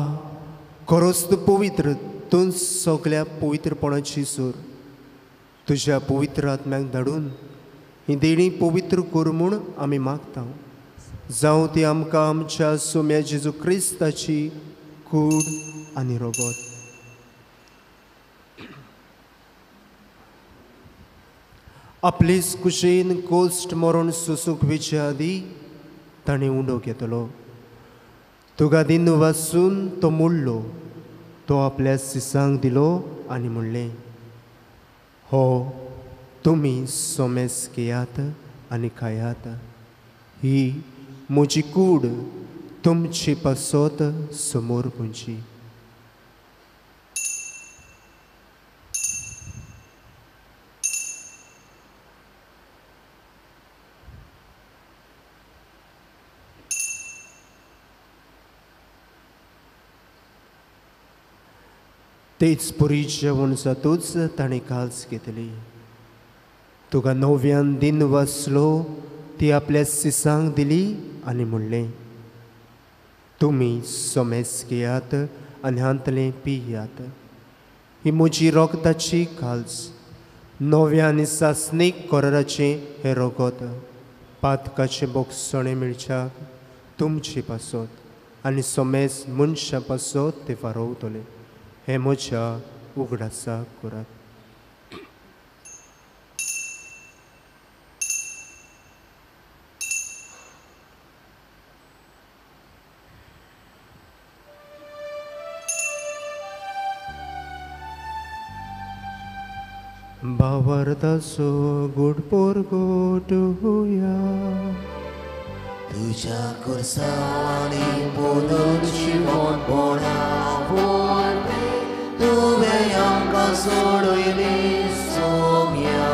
खरोच तूं पवित्र, तूं सगल्या पवित्रपणाची सूर. तुज्या पवित्र आत्म्याक धाडून ही देणी पवित्र कर म्हूण आमी मागता. जावं ती आमकां आमच्या सोम्या जेजू क्रिस्ताची कूड आनी रगत. आपलेच कुशीन कोस्ट मरण सोसूंक वेचे आदी ताणें उंडो घेतलो. तुका दिन वासून तो मोडलो, तो आपल्या सिसांक दिलो आनी म्हणलें, हो तुमी सोमेस घेयात आनी खायात, ही म्हजी कूड तुमचे पासत समोर पुंची. तेच पुरी जेवण जातूच ताणें काल्स घेतली. तुका नव्यान दिन वाचलो, ती आपल्या सिसांक दिली आनी म्हणलें, तुमी सोमेस घेयात आनी हांतलें पियात, ही म्हजी रगताची काल्स, नव्या आनी सासणीक कराराचें हें रगत, पातकाचें बोगसणें मेळच्याक तुमचे पासत आनी सोमेस मनशां पासत ते फारोवतले. हें म्हज्या उगडासाक करात. भावार्थाचो गोड पोरगोटुया. तुज्या कुर्सांनी बोलून शिवणपणा वरवीं तुवें आमकां सोडयली सोम्या.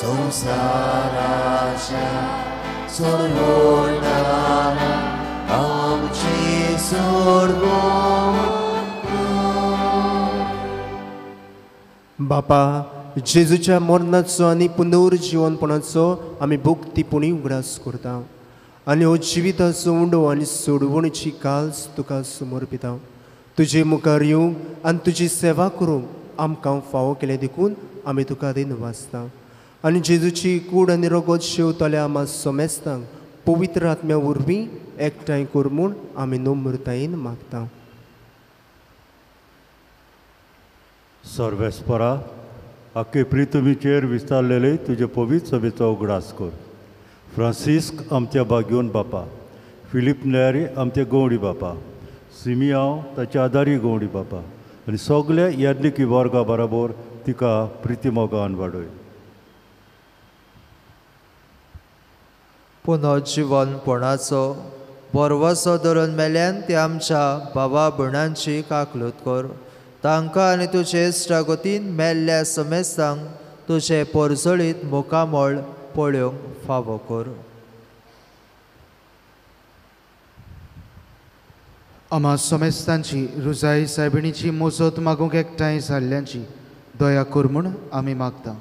संवसाराच्या सोडवणारा आमची सोडवण. बापा जेजूच्या मरणाचो आनी पुनर्जिवनपणाचो आमी भक्तीपुणी उगडास करता आनी हो जिविताचो उंडो आनी सोडवणीची काल्स तुका समर्पिता. तुजे मुखार येवंक आनी तुजी सेवा करूंक आमकां फावो केलें देखून आमी तुका दिनवासता. आनी जेजूची कूड आनी रगत शेवतल्या आमा समेस्तांक पवित्र आत्म्या वरवीं एकठांय कर म्हूण आमी नम्रतायेन मागता. सर्वेस्परा आखे प्रितुमीचेर विस्तारलेले तुजे पवित्र सभेचो उगडास कर. फ्रांसिस्क आमच्या बागयोन बापा, फिलीप नेरी आमचे गवडी बापा, सिमियांव ताच्या आदारी गवडी बापा आनी सगल्या याज्ञिकी वर्गा बराबर तिका प्रितीमोगान वाडय. पुनर्जिवनपणाचो भरवसो धरून मेल्यान ते आमच्या बाबा भयणांची काकलूत कर. तांकां आनी तुजे इश्टागतीन मेल्ल्या समेस्तांक तुजें पोरजळीत मुखामळ पळोवंक फावो कर. आमा समेस्तांची रुजाई सायबिणीची मोजत मागूंक एकठांय जाल्ल्यांची दया कर म्हूण आमी मागता.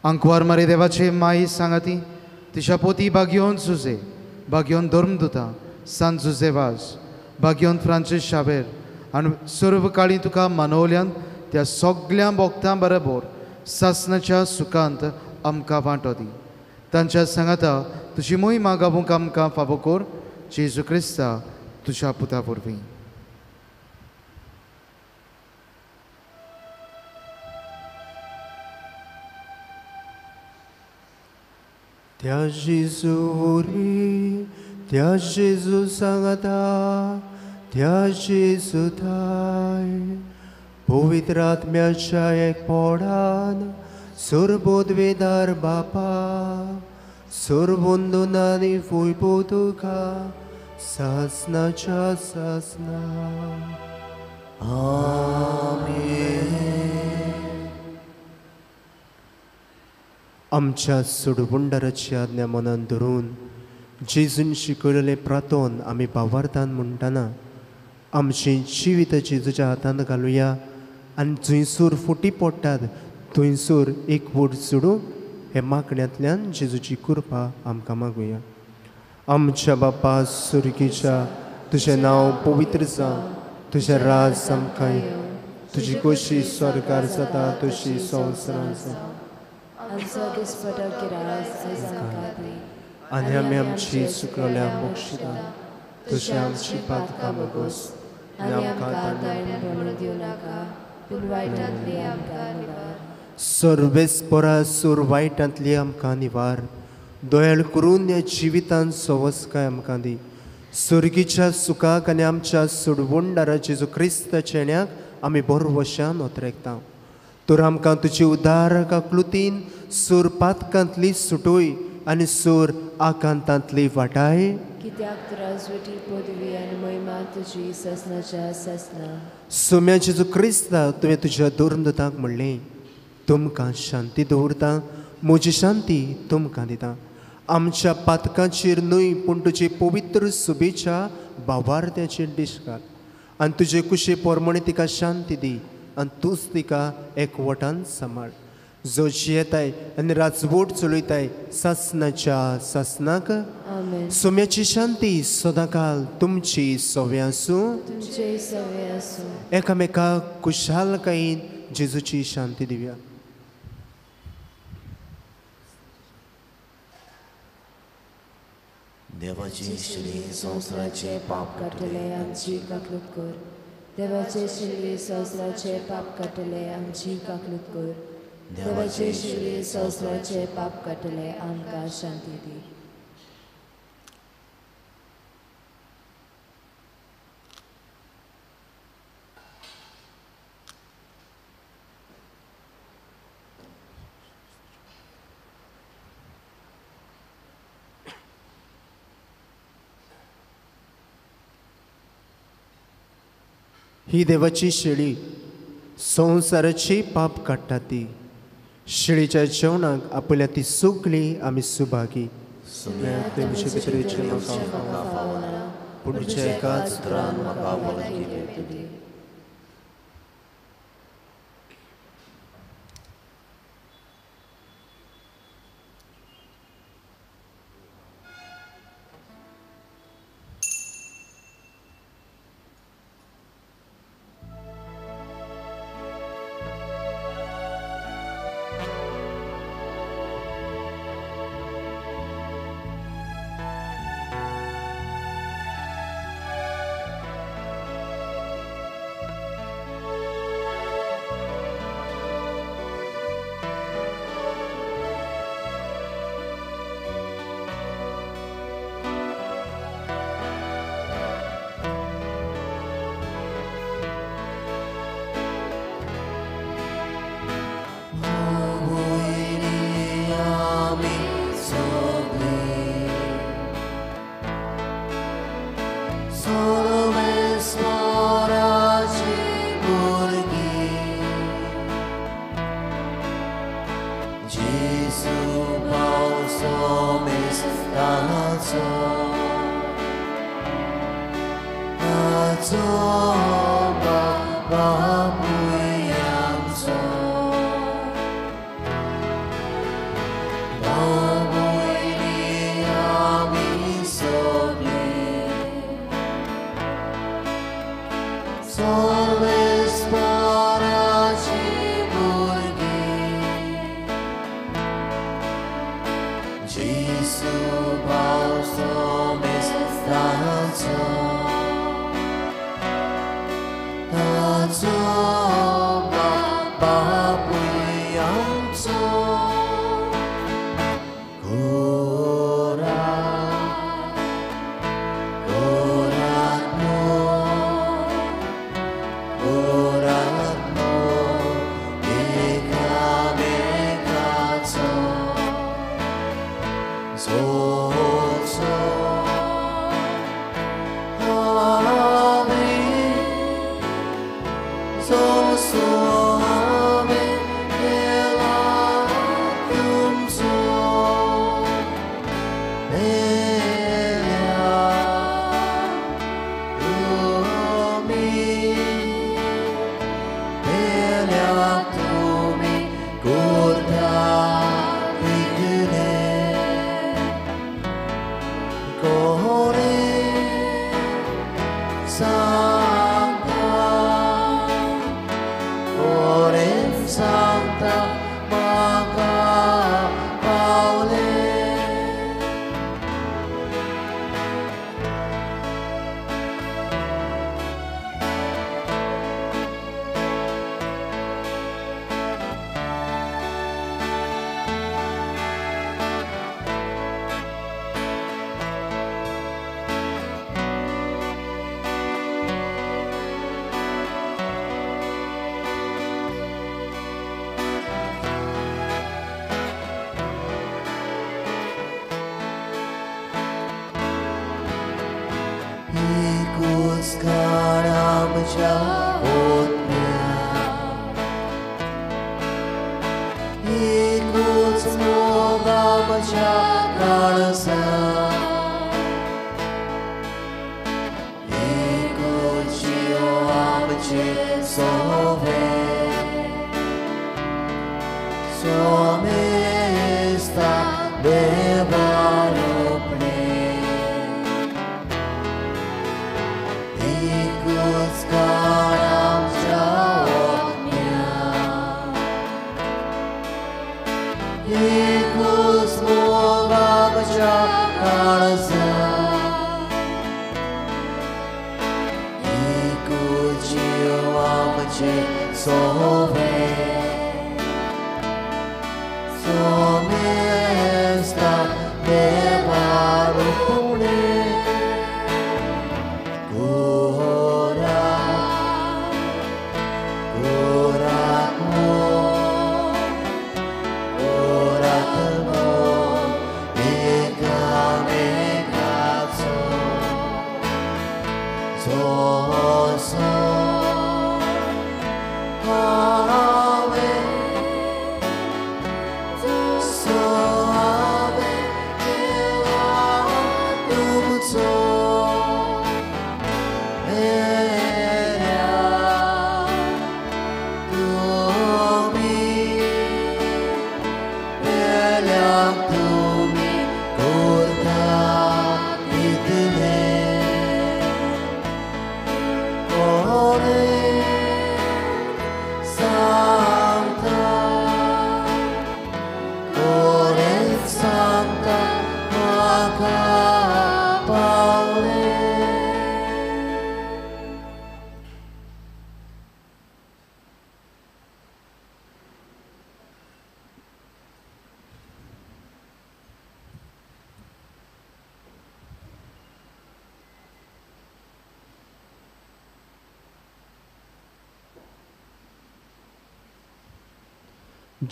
आंकवार मारी देवाचे माई सांगाती तिच्या पोती बागयोन जुजे, बागयोन धर्मदुता सांत जुजे वाज, बागयोन फ्रांसीस शावेर आनी सर्व काळी तुका मानवल्यान त्या सगल्या भक्तां बरोबर सासनाच्या सुखांत आमकां वांटो दी. तांच्या सांगाता तुजी मोहिमा गावूंक आमकां फावो कर जेजू क्रिस्ता तुज्या पुता वरवीं. त्या जेजू वरवीं, त्या जेजू सांगाता, त्या जेजू थाय पवित्र आत्म्याच्या एकपणान सर्वोद्वेदार बापा सर्वंदनानी फुयपो तुका सासनाच्या सासना. आमेन. आमच्या सोडवणदाराची आज्ञा मनान धरून जेजून शिकयलें प्रातोन आमी भावार्थान म्हणटना आमचें जिवीत जेजूच्या हातांत घालुया आनी जंयसर फुटी पडटात थंयसर एकवट जोडूंक हे मागण्यांतल्यान जेजूची कृपा आमकां मागुया. आमच्या बापा सुर्गीच्या, तुजें नांव पवित्र जावं, तुजें राज आमकां येवं, तुजी कशी स्वर्गार जाता तशी संवसारांत जावं. आनी आमी आमची चुकल्या बक्षिता तशी आमची पातकां बगोस आनी आमकां सर्वेस्परा सूर वायटांतली आमकां निवार. दयाळ करून ह्या जिवितान सवसकाय आमकां दी. सुर्गीच्या सुखाक आनी आमच्या सोडवणदारा जेजू क्रिस्ताच्या येण्याक आमी बरवशान ओतरेकता. तर आमकां तुजी उदार आकृतीन सूर पातकांतली सुटोय आनी सूर आकांतांतली वाटाय. कित्याक राजवटी पदवी आनी महिमा तुजी सासनाच्या सासना. सोम्या जेजू क्रिस्ता, तुवें तुज्या धर्मदूतांक म्हणलें, तुमकां शांती दवरता, म्हजी शांती तुमकां दिता. आमच्या पातकांचेर न्हय पूण तुजे पवित्र सुबेच्या भावार्थ्याचेर दिश्ट घाल आनी तुजे कुशे प्रमाणे तिका शांती दी आनी तूंच तिका एकवटान सांबाळ. जो जियेताय आनी राजवट चलयताय सासनाच्या सासनाक. सोम्याची शांती सदांकाल तुमची सव्या आसूं. एकामेका खुशालकायेन जेजूची शांती दिवया. देवाची श्री संवसाराचे पाप काडटले आमची काकलूत कर. देवाचे श्री संवसाराचे पाप काडटले आमची काकलूत कर. देवाचे श्री संवसाराचे पाप काडटले आमकां शांती दी. ही देवाची शेळी संवसाराची पाप काडटा ती शेळीच्या जेवणाक आपल्या ती सगळी आमी सुभागी. पूण तुज्या एकाच उतरान म्हाका भलायकी मेळटली. सोमेस्ताचो ताचो बापूय आमचो भाव भयणी आमी सगळीं सर्वेस्पराची भुरगीं जेजू भाव सोमेस्ताचो ताचो बापूय आमचो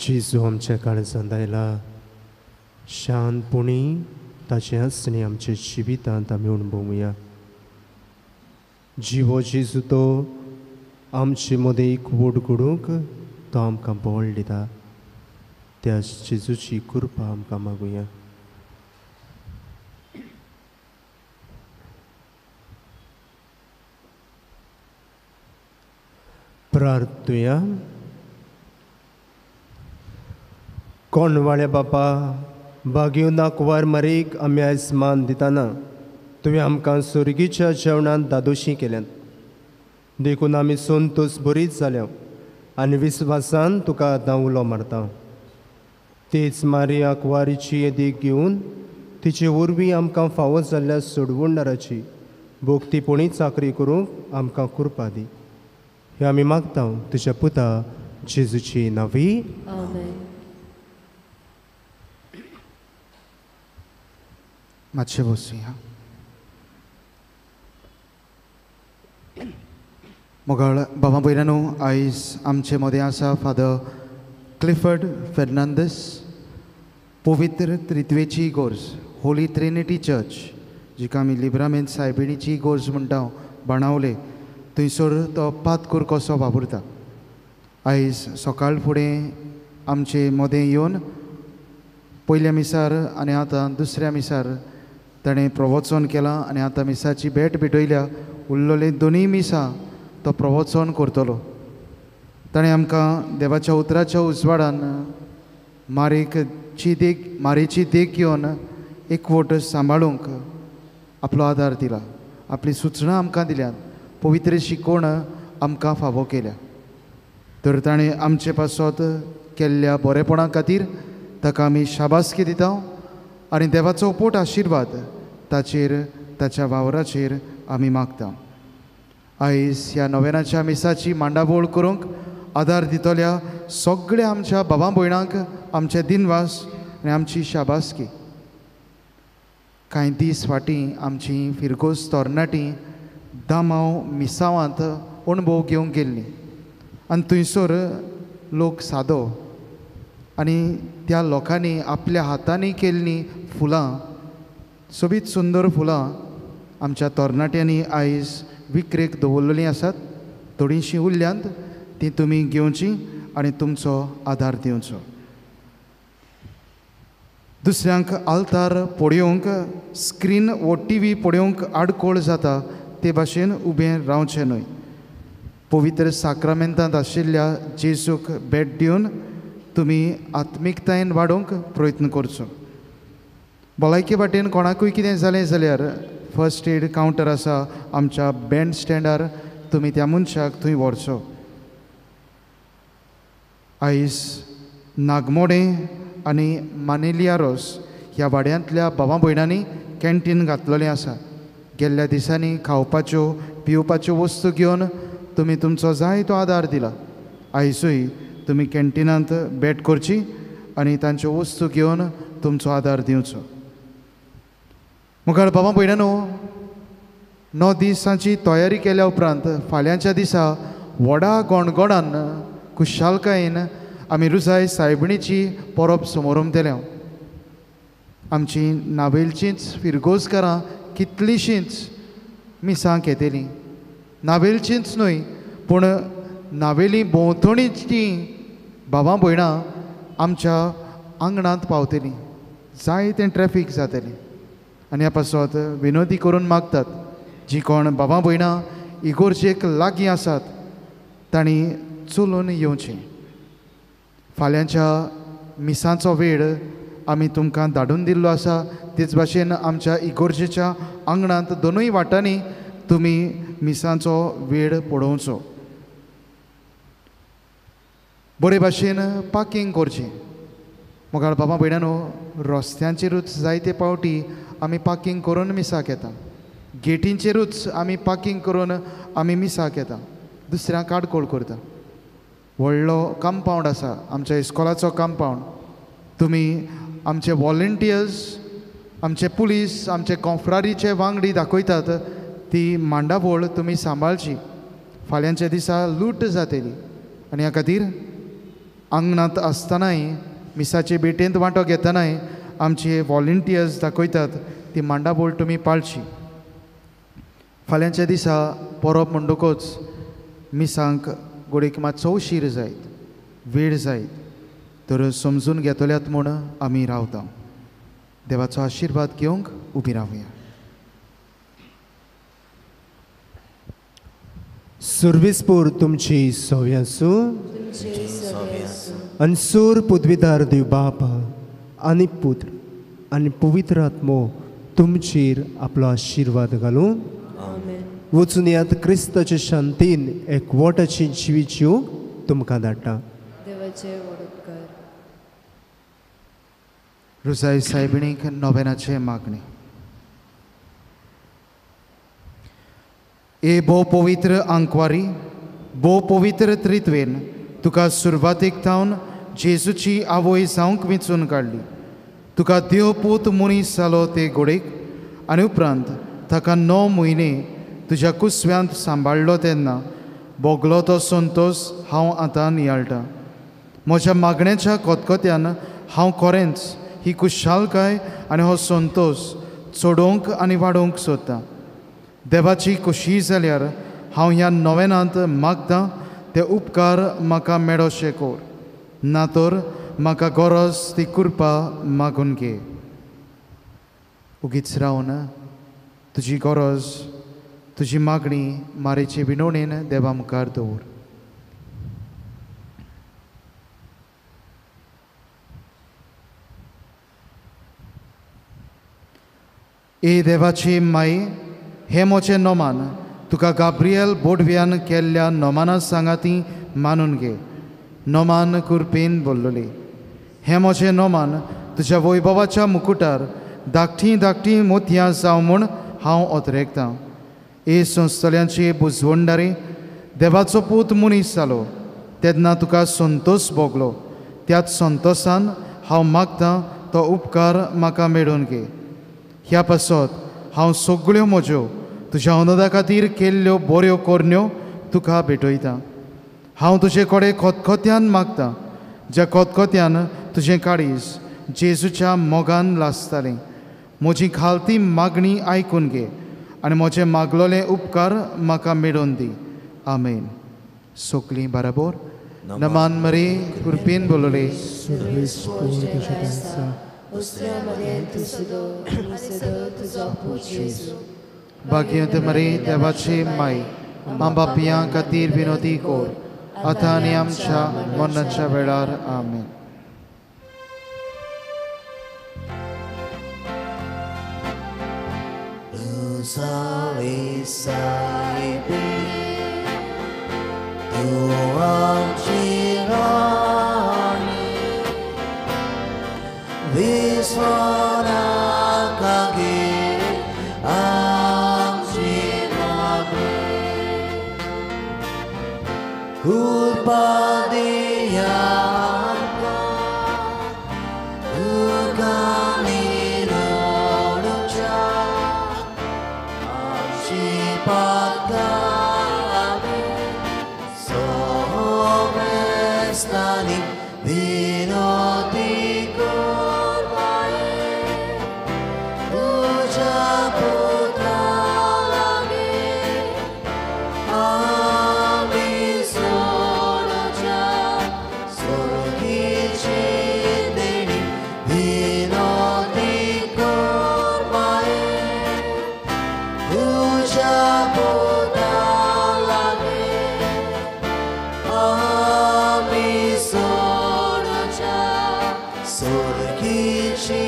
जेजू आमच्या काळजांत आयला, शांतपणी ताचें आसणें आमच्या जिवितांत आमी अणभवया. जिवो जेजू तो आमचे मदें एकवट घडोवंक तो आमकां बळ दिता. त्या जेजूची कृपा आमकां मागुया. प्रार्थुया. कोणवाळ्या बापा, बागेवना कुंवर मरीक आमी आयज मान दितना तुवें आमकां सुर्गीच्या जेवणांत दादोशी केल्यात, देखून आमी संतोस बरीच जाल्या आनी विस्वासान तुका आतां उलो मारता. तेच मारिया कुंवारीची देख घेवन तिचे वरवीं आमकां फावो जाल्ल्या सोडवणदाराची भोक्तीपणी चाकरी करूंक आमकां कृपा दी. हे आमी मागता तुज्या पुता जेजूची नांवी. आमेन. मातशें बसुया. मोगाळ बाबा भयणांनो, आयज आमचे मदें आसा फादर क्लिफर्ड फेर्नांदीस, पवित्र त्रित्वेची इगोर्ज, होली ट्रिनिटी चर्च, जिका आमी लिब्रामेंत सायबिणीची इगोर्ज म्हणटा, बाणावले, थंयसर तो पातकूर कसो वावुरता. आयज सकाळ फुडें आमचे मदें येवन पयल्या मिसार आनी आतां दुसऱ्या मिसार ताणें प्रवचन केलां आनी आतां मिसाची भेट भेटयल्या. उरलेले दोनूय मिसां तो प्रवचन करतलो. ताणें आमकां देवाच्या उतराच्या उजवाडान मारेची देख घेवन एकवट सांबाळूंक आपलो आदार दिला, आपली सुचनां आमकां दिल्यात, पवित्र शिकवण आमकां फावो केल्या. तर ताणें आमचे पासत केल्ल्या बरेपणा खातीर ताका आमी शाबासकी दिता आनी देवाचो पोट आशिर्वाद ताचेर, ताच्या वावराचेर आमी मागता. आयज ह्या नोवेनाच्या मिसाची मांडावळ करूंक आदार दितल्या सगळ्या आमच्या बाबा भयणांक आमचे दिनवास आनी आमची शाबासकी. कांय दीस फाटीं आमची फिरगोज तरणाटी दामांव मिसावांत अणभव घेवंक गेल्ली आनी थंयसर लोक सादो आनी त्या लोकांनी आपल्या हातांनी केल्लीं फुलां, सोबीत सुंदर फुलां आमच्या तरणाट्यांनी आयज विक्रेक दवरलेलीं आसात. थोडीशीं उरल्यांत, तीं तुमी घेवचीं आनी तुमचो आदार दिवचो. दुसऱ्यांक आल्तार पळोवंक, स्क्रीन वो टी व्ही पळोवंक आडखळ जाता ते भाशेन उबें रावचें न्हय. पवित्र साक्रामेंतांत आशिल्ल्या जेजूक भेट दिवन तुमी आत्मिकतायेन वाडोवंक प्रयत्न करचो. भलायके वाटेन कोणाकूय कितें जालें जाल्यार फर्स्ट एड कावंटर आसा आमच्या बँड स्टँडार, तुमी त्या मनशाक थंय व्हरचो. आयज नागमोडें आनी मानेलियारोस ह्या वाड्यांतल्या भावा भयणांनी कॅन्टीन घातलेलें आसा. गेल्ल्या दिसांनी खावपाच्यो पिवपाच्यो वस्तू घेवन तुमी तुमचो जाय तो आदार दिला. आयजूय तुमी कॅन्टिनांत भेट करची आनी तांच्यो वस्तू घेवन तुमचो आदार दिवचो. मुखार बाबा भयणांनो, 9 दिसांची तयारी केल्या उपरांत फाल्यांच्या दिसा व्हडा गोणगोणान खुशालकायेन आमी रुजाय सायबिणीची परब समोरमतले. आमची नावेलचींच फिरगोजकारां कितलींशींच मिसांक येतलीं. नावेलचींच न्हय पूण नावेली भोंवतणीचीं भावां भयणां आमच्या आंगणांत पावतलीं. जायतें ट्रॅफीक जातलें आनी ह्या पासत विनोदी करून मागतात जी कोण भावां भयणां इगोर्जेक लागीं आसात तांणी चलून येवचें. फाल्यांच्या मिसांचो वेळ आमी तुमकां धाडून दिल्लो आसा. तेच भाशेन आमच्या इगोर्जेच्या आंगणांत दोनूय वाटांनी तुमी मिसांचो वेळ पळोवचो. बरे भाशेन पार्कींग करचें. मुखार बाबा भयणांनो, रस्त्यांचेरूच जायते पावटी आमी पार्कींग करून मिसाक येता, गेटींचेरूच आमी पार्कींग करून आमी मिसाक येता, दुसऱ्यांक आडखळ करता. व्हडलो कंपावंड आसा आमच्या इस्कॉलाचो कंपावंड. तुमी आमचे वॉलंटियर्स, आमचे पुलीस, आमचे कॉफ्रारीचे वांगडी दाखयतात ती मांडावळ तुमी सांबाळची. फाल्यांच्या दिसा लूट जातली आनी ह्या खातीर आंगणांत आसतनाय मिसाचे भेटेंत वांटो घेतनाय आमचे वॉलंटियर्स दाखयतात ती मांडावळ तुमी पाळची. फाल्यांच्या दिसा परब म्हणटकूच मिसांक गोडेक मातसो उशीर जायत, वेळ जायत, तर समजून घेतल्यात म्हूण आमी रावता. देवाचो आशिर्वाद घेवंक उबी रावया. सुर्विसपूर तुमची सोव्यासू आनी सूर पुदविदार देव बाप आनी पुत्र आनी पवित्र आत्मो तुमचेर आपलो आशिर्वाद घालून वचून यात क्रिस्ताचे शांतीन एकवटाची जिवीत जिवंक तुमकां धाडटा. रुजाई सायबिणीक नोवेनाचे मागणी. ए भोव पवित्र आंकवारी, भोव पवित्र त्रित्वेन तुका सुरवातेक थावन जेजूची आवय जावंक विंचून काडली. तुका देव पूत मनीस जालो ते घोडेक आनी उपरांत ताका 9 म्हयने तुज्या कुसव्यांत सांबाळ्ळो तेन्ना भोगलो तो संतोश हांव आतां नियाळटा. म्हज्या मागण्याच्या कोतकोत्यान हांव खरेंच ही खुशालकाय आनी हो संतोश चडोवंक आनी वाडोवंक सोदतां. देवाची खोशी जाल्यार हांव ह्या नोवेनांत मागतां ते उपकार म्हाका मेळोशे कोर, ना तर म्हाका गरज ती कृपा मागून घे. उगीच रावन तुजी गरज तुजी मागणी मारेचे विनवणेन देवा मुखार दवर. ए देवाची माई, हें म्हजें नोमान तुका गाब्रियल बोडव्यान केल्ल्या नोमाना सांगाती मानून घे. नोमान कुरपेन बोल्लोली. हें म्हजें नोमान तुज्या वैभवाच्या मुकुटार धाकटीं धाकटीं मोतयां जावं म्हूण हांव ओतरेकतां. ए संस्थल्यांची बुजवणदारी, देवाचो पूत मनीस जालो तेन्ना तुका संतोश भोगलो, त्याच संतोशान हांव मागतां तो उपकार म्हाका मेळोवन घे. ह्या पासत हांव सगळ्यो म्हज्यो तुज्या अनुदा खातीर केल्ल्यो बऱ्यो करण्यो तुका भेटयतां. हांव तुजे कडेन खतखत्यान मागतां, ज्या खतखत्यान तुजें काळीज जेजूच्या मोगान लासतालें. म्हजी खालती मागणी आयकून घे आनी म्हजें मागलोलें उपकार म्हाका मेळोवन दी. आमेन. सगळीं बराबर नमान मरे कृपेन बोलले. भाग्यवंत मरे देवाचे माई, आं बापयां खातीर विनोदी कोर आतां आनी आमच्या मरणाच्या वेळार. आमेन. तूं आमची राणी, विस्वानाका गे आमची मागणी, कृपा दिया तुका निरोडच्या आमची पातकां सोमेस्तानी विनोदी कर माये, तुज्या पुता लागीं आमी सोडच्या सुर्गीची देणी विनोदी कर माये, तुज्या पुता लागीं आमी सोडच्या सुर्गीची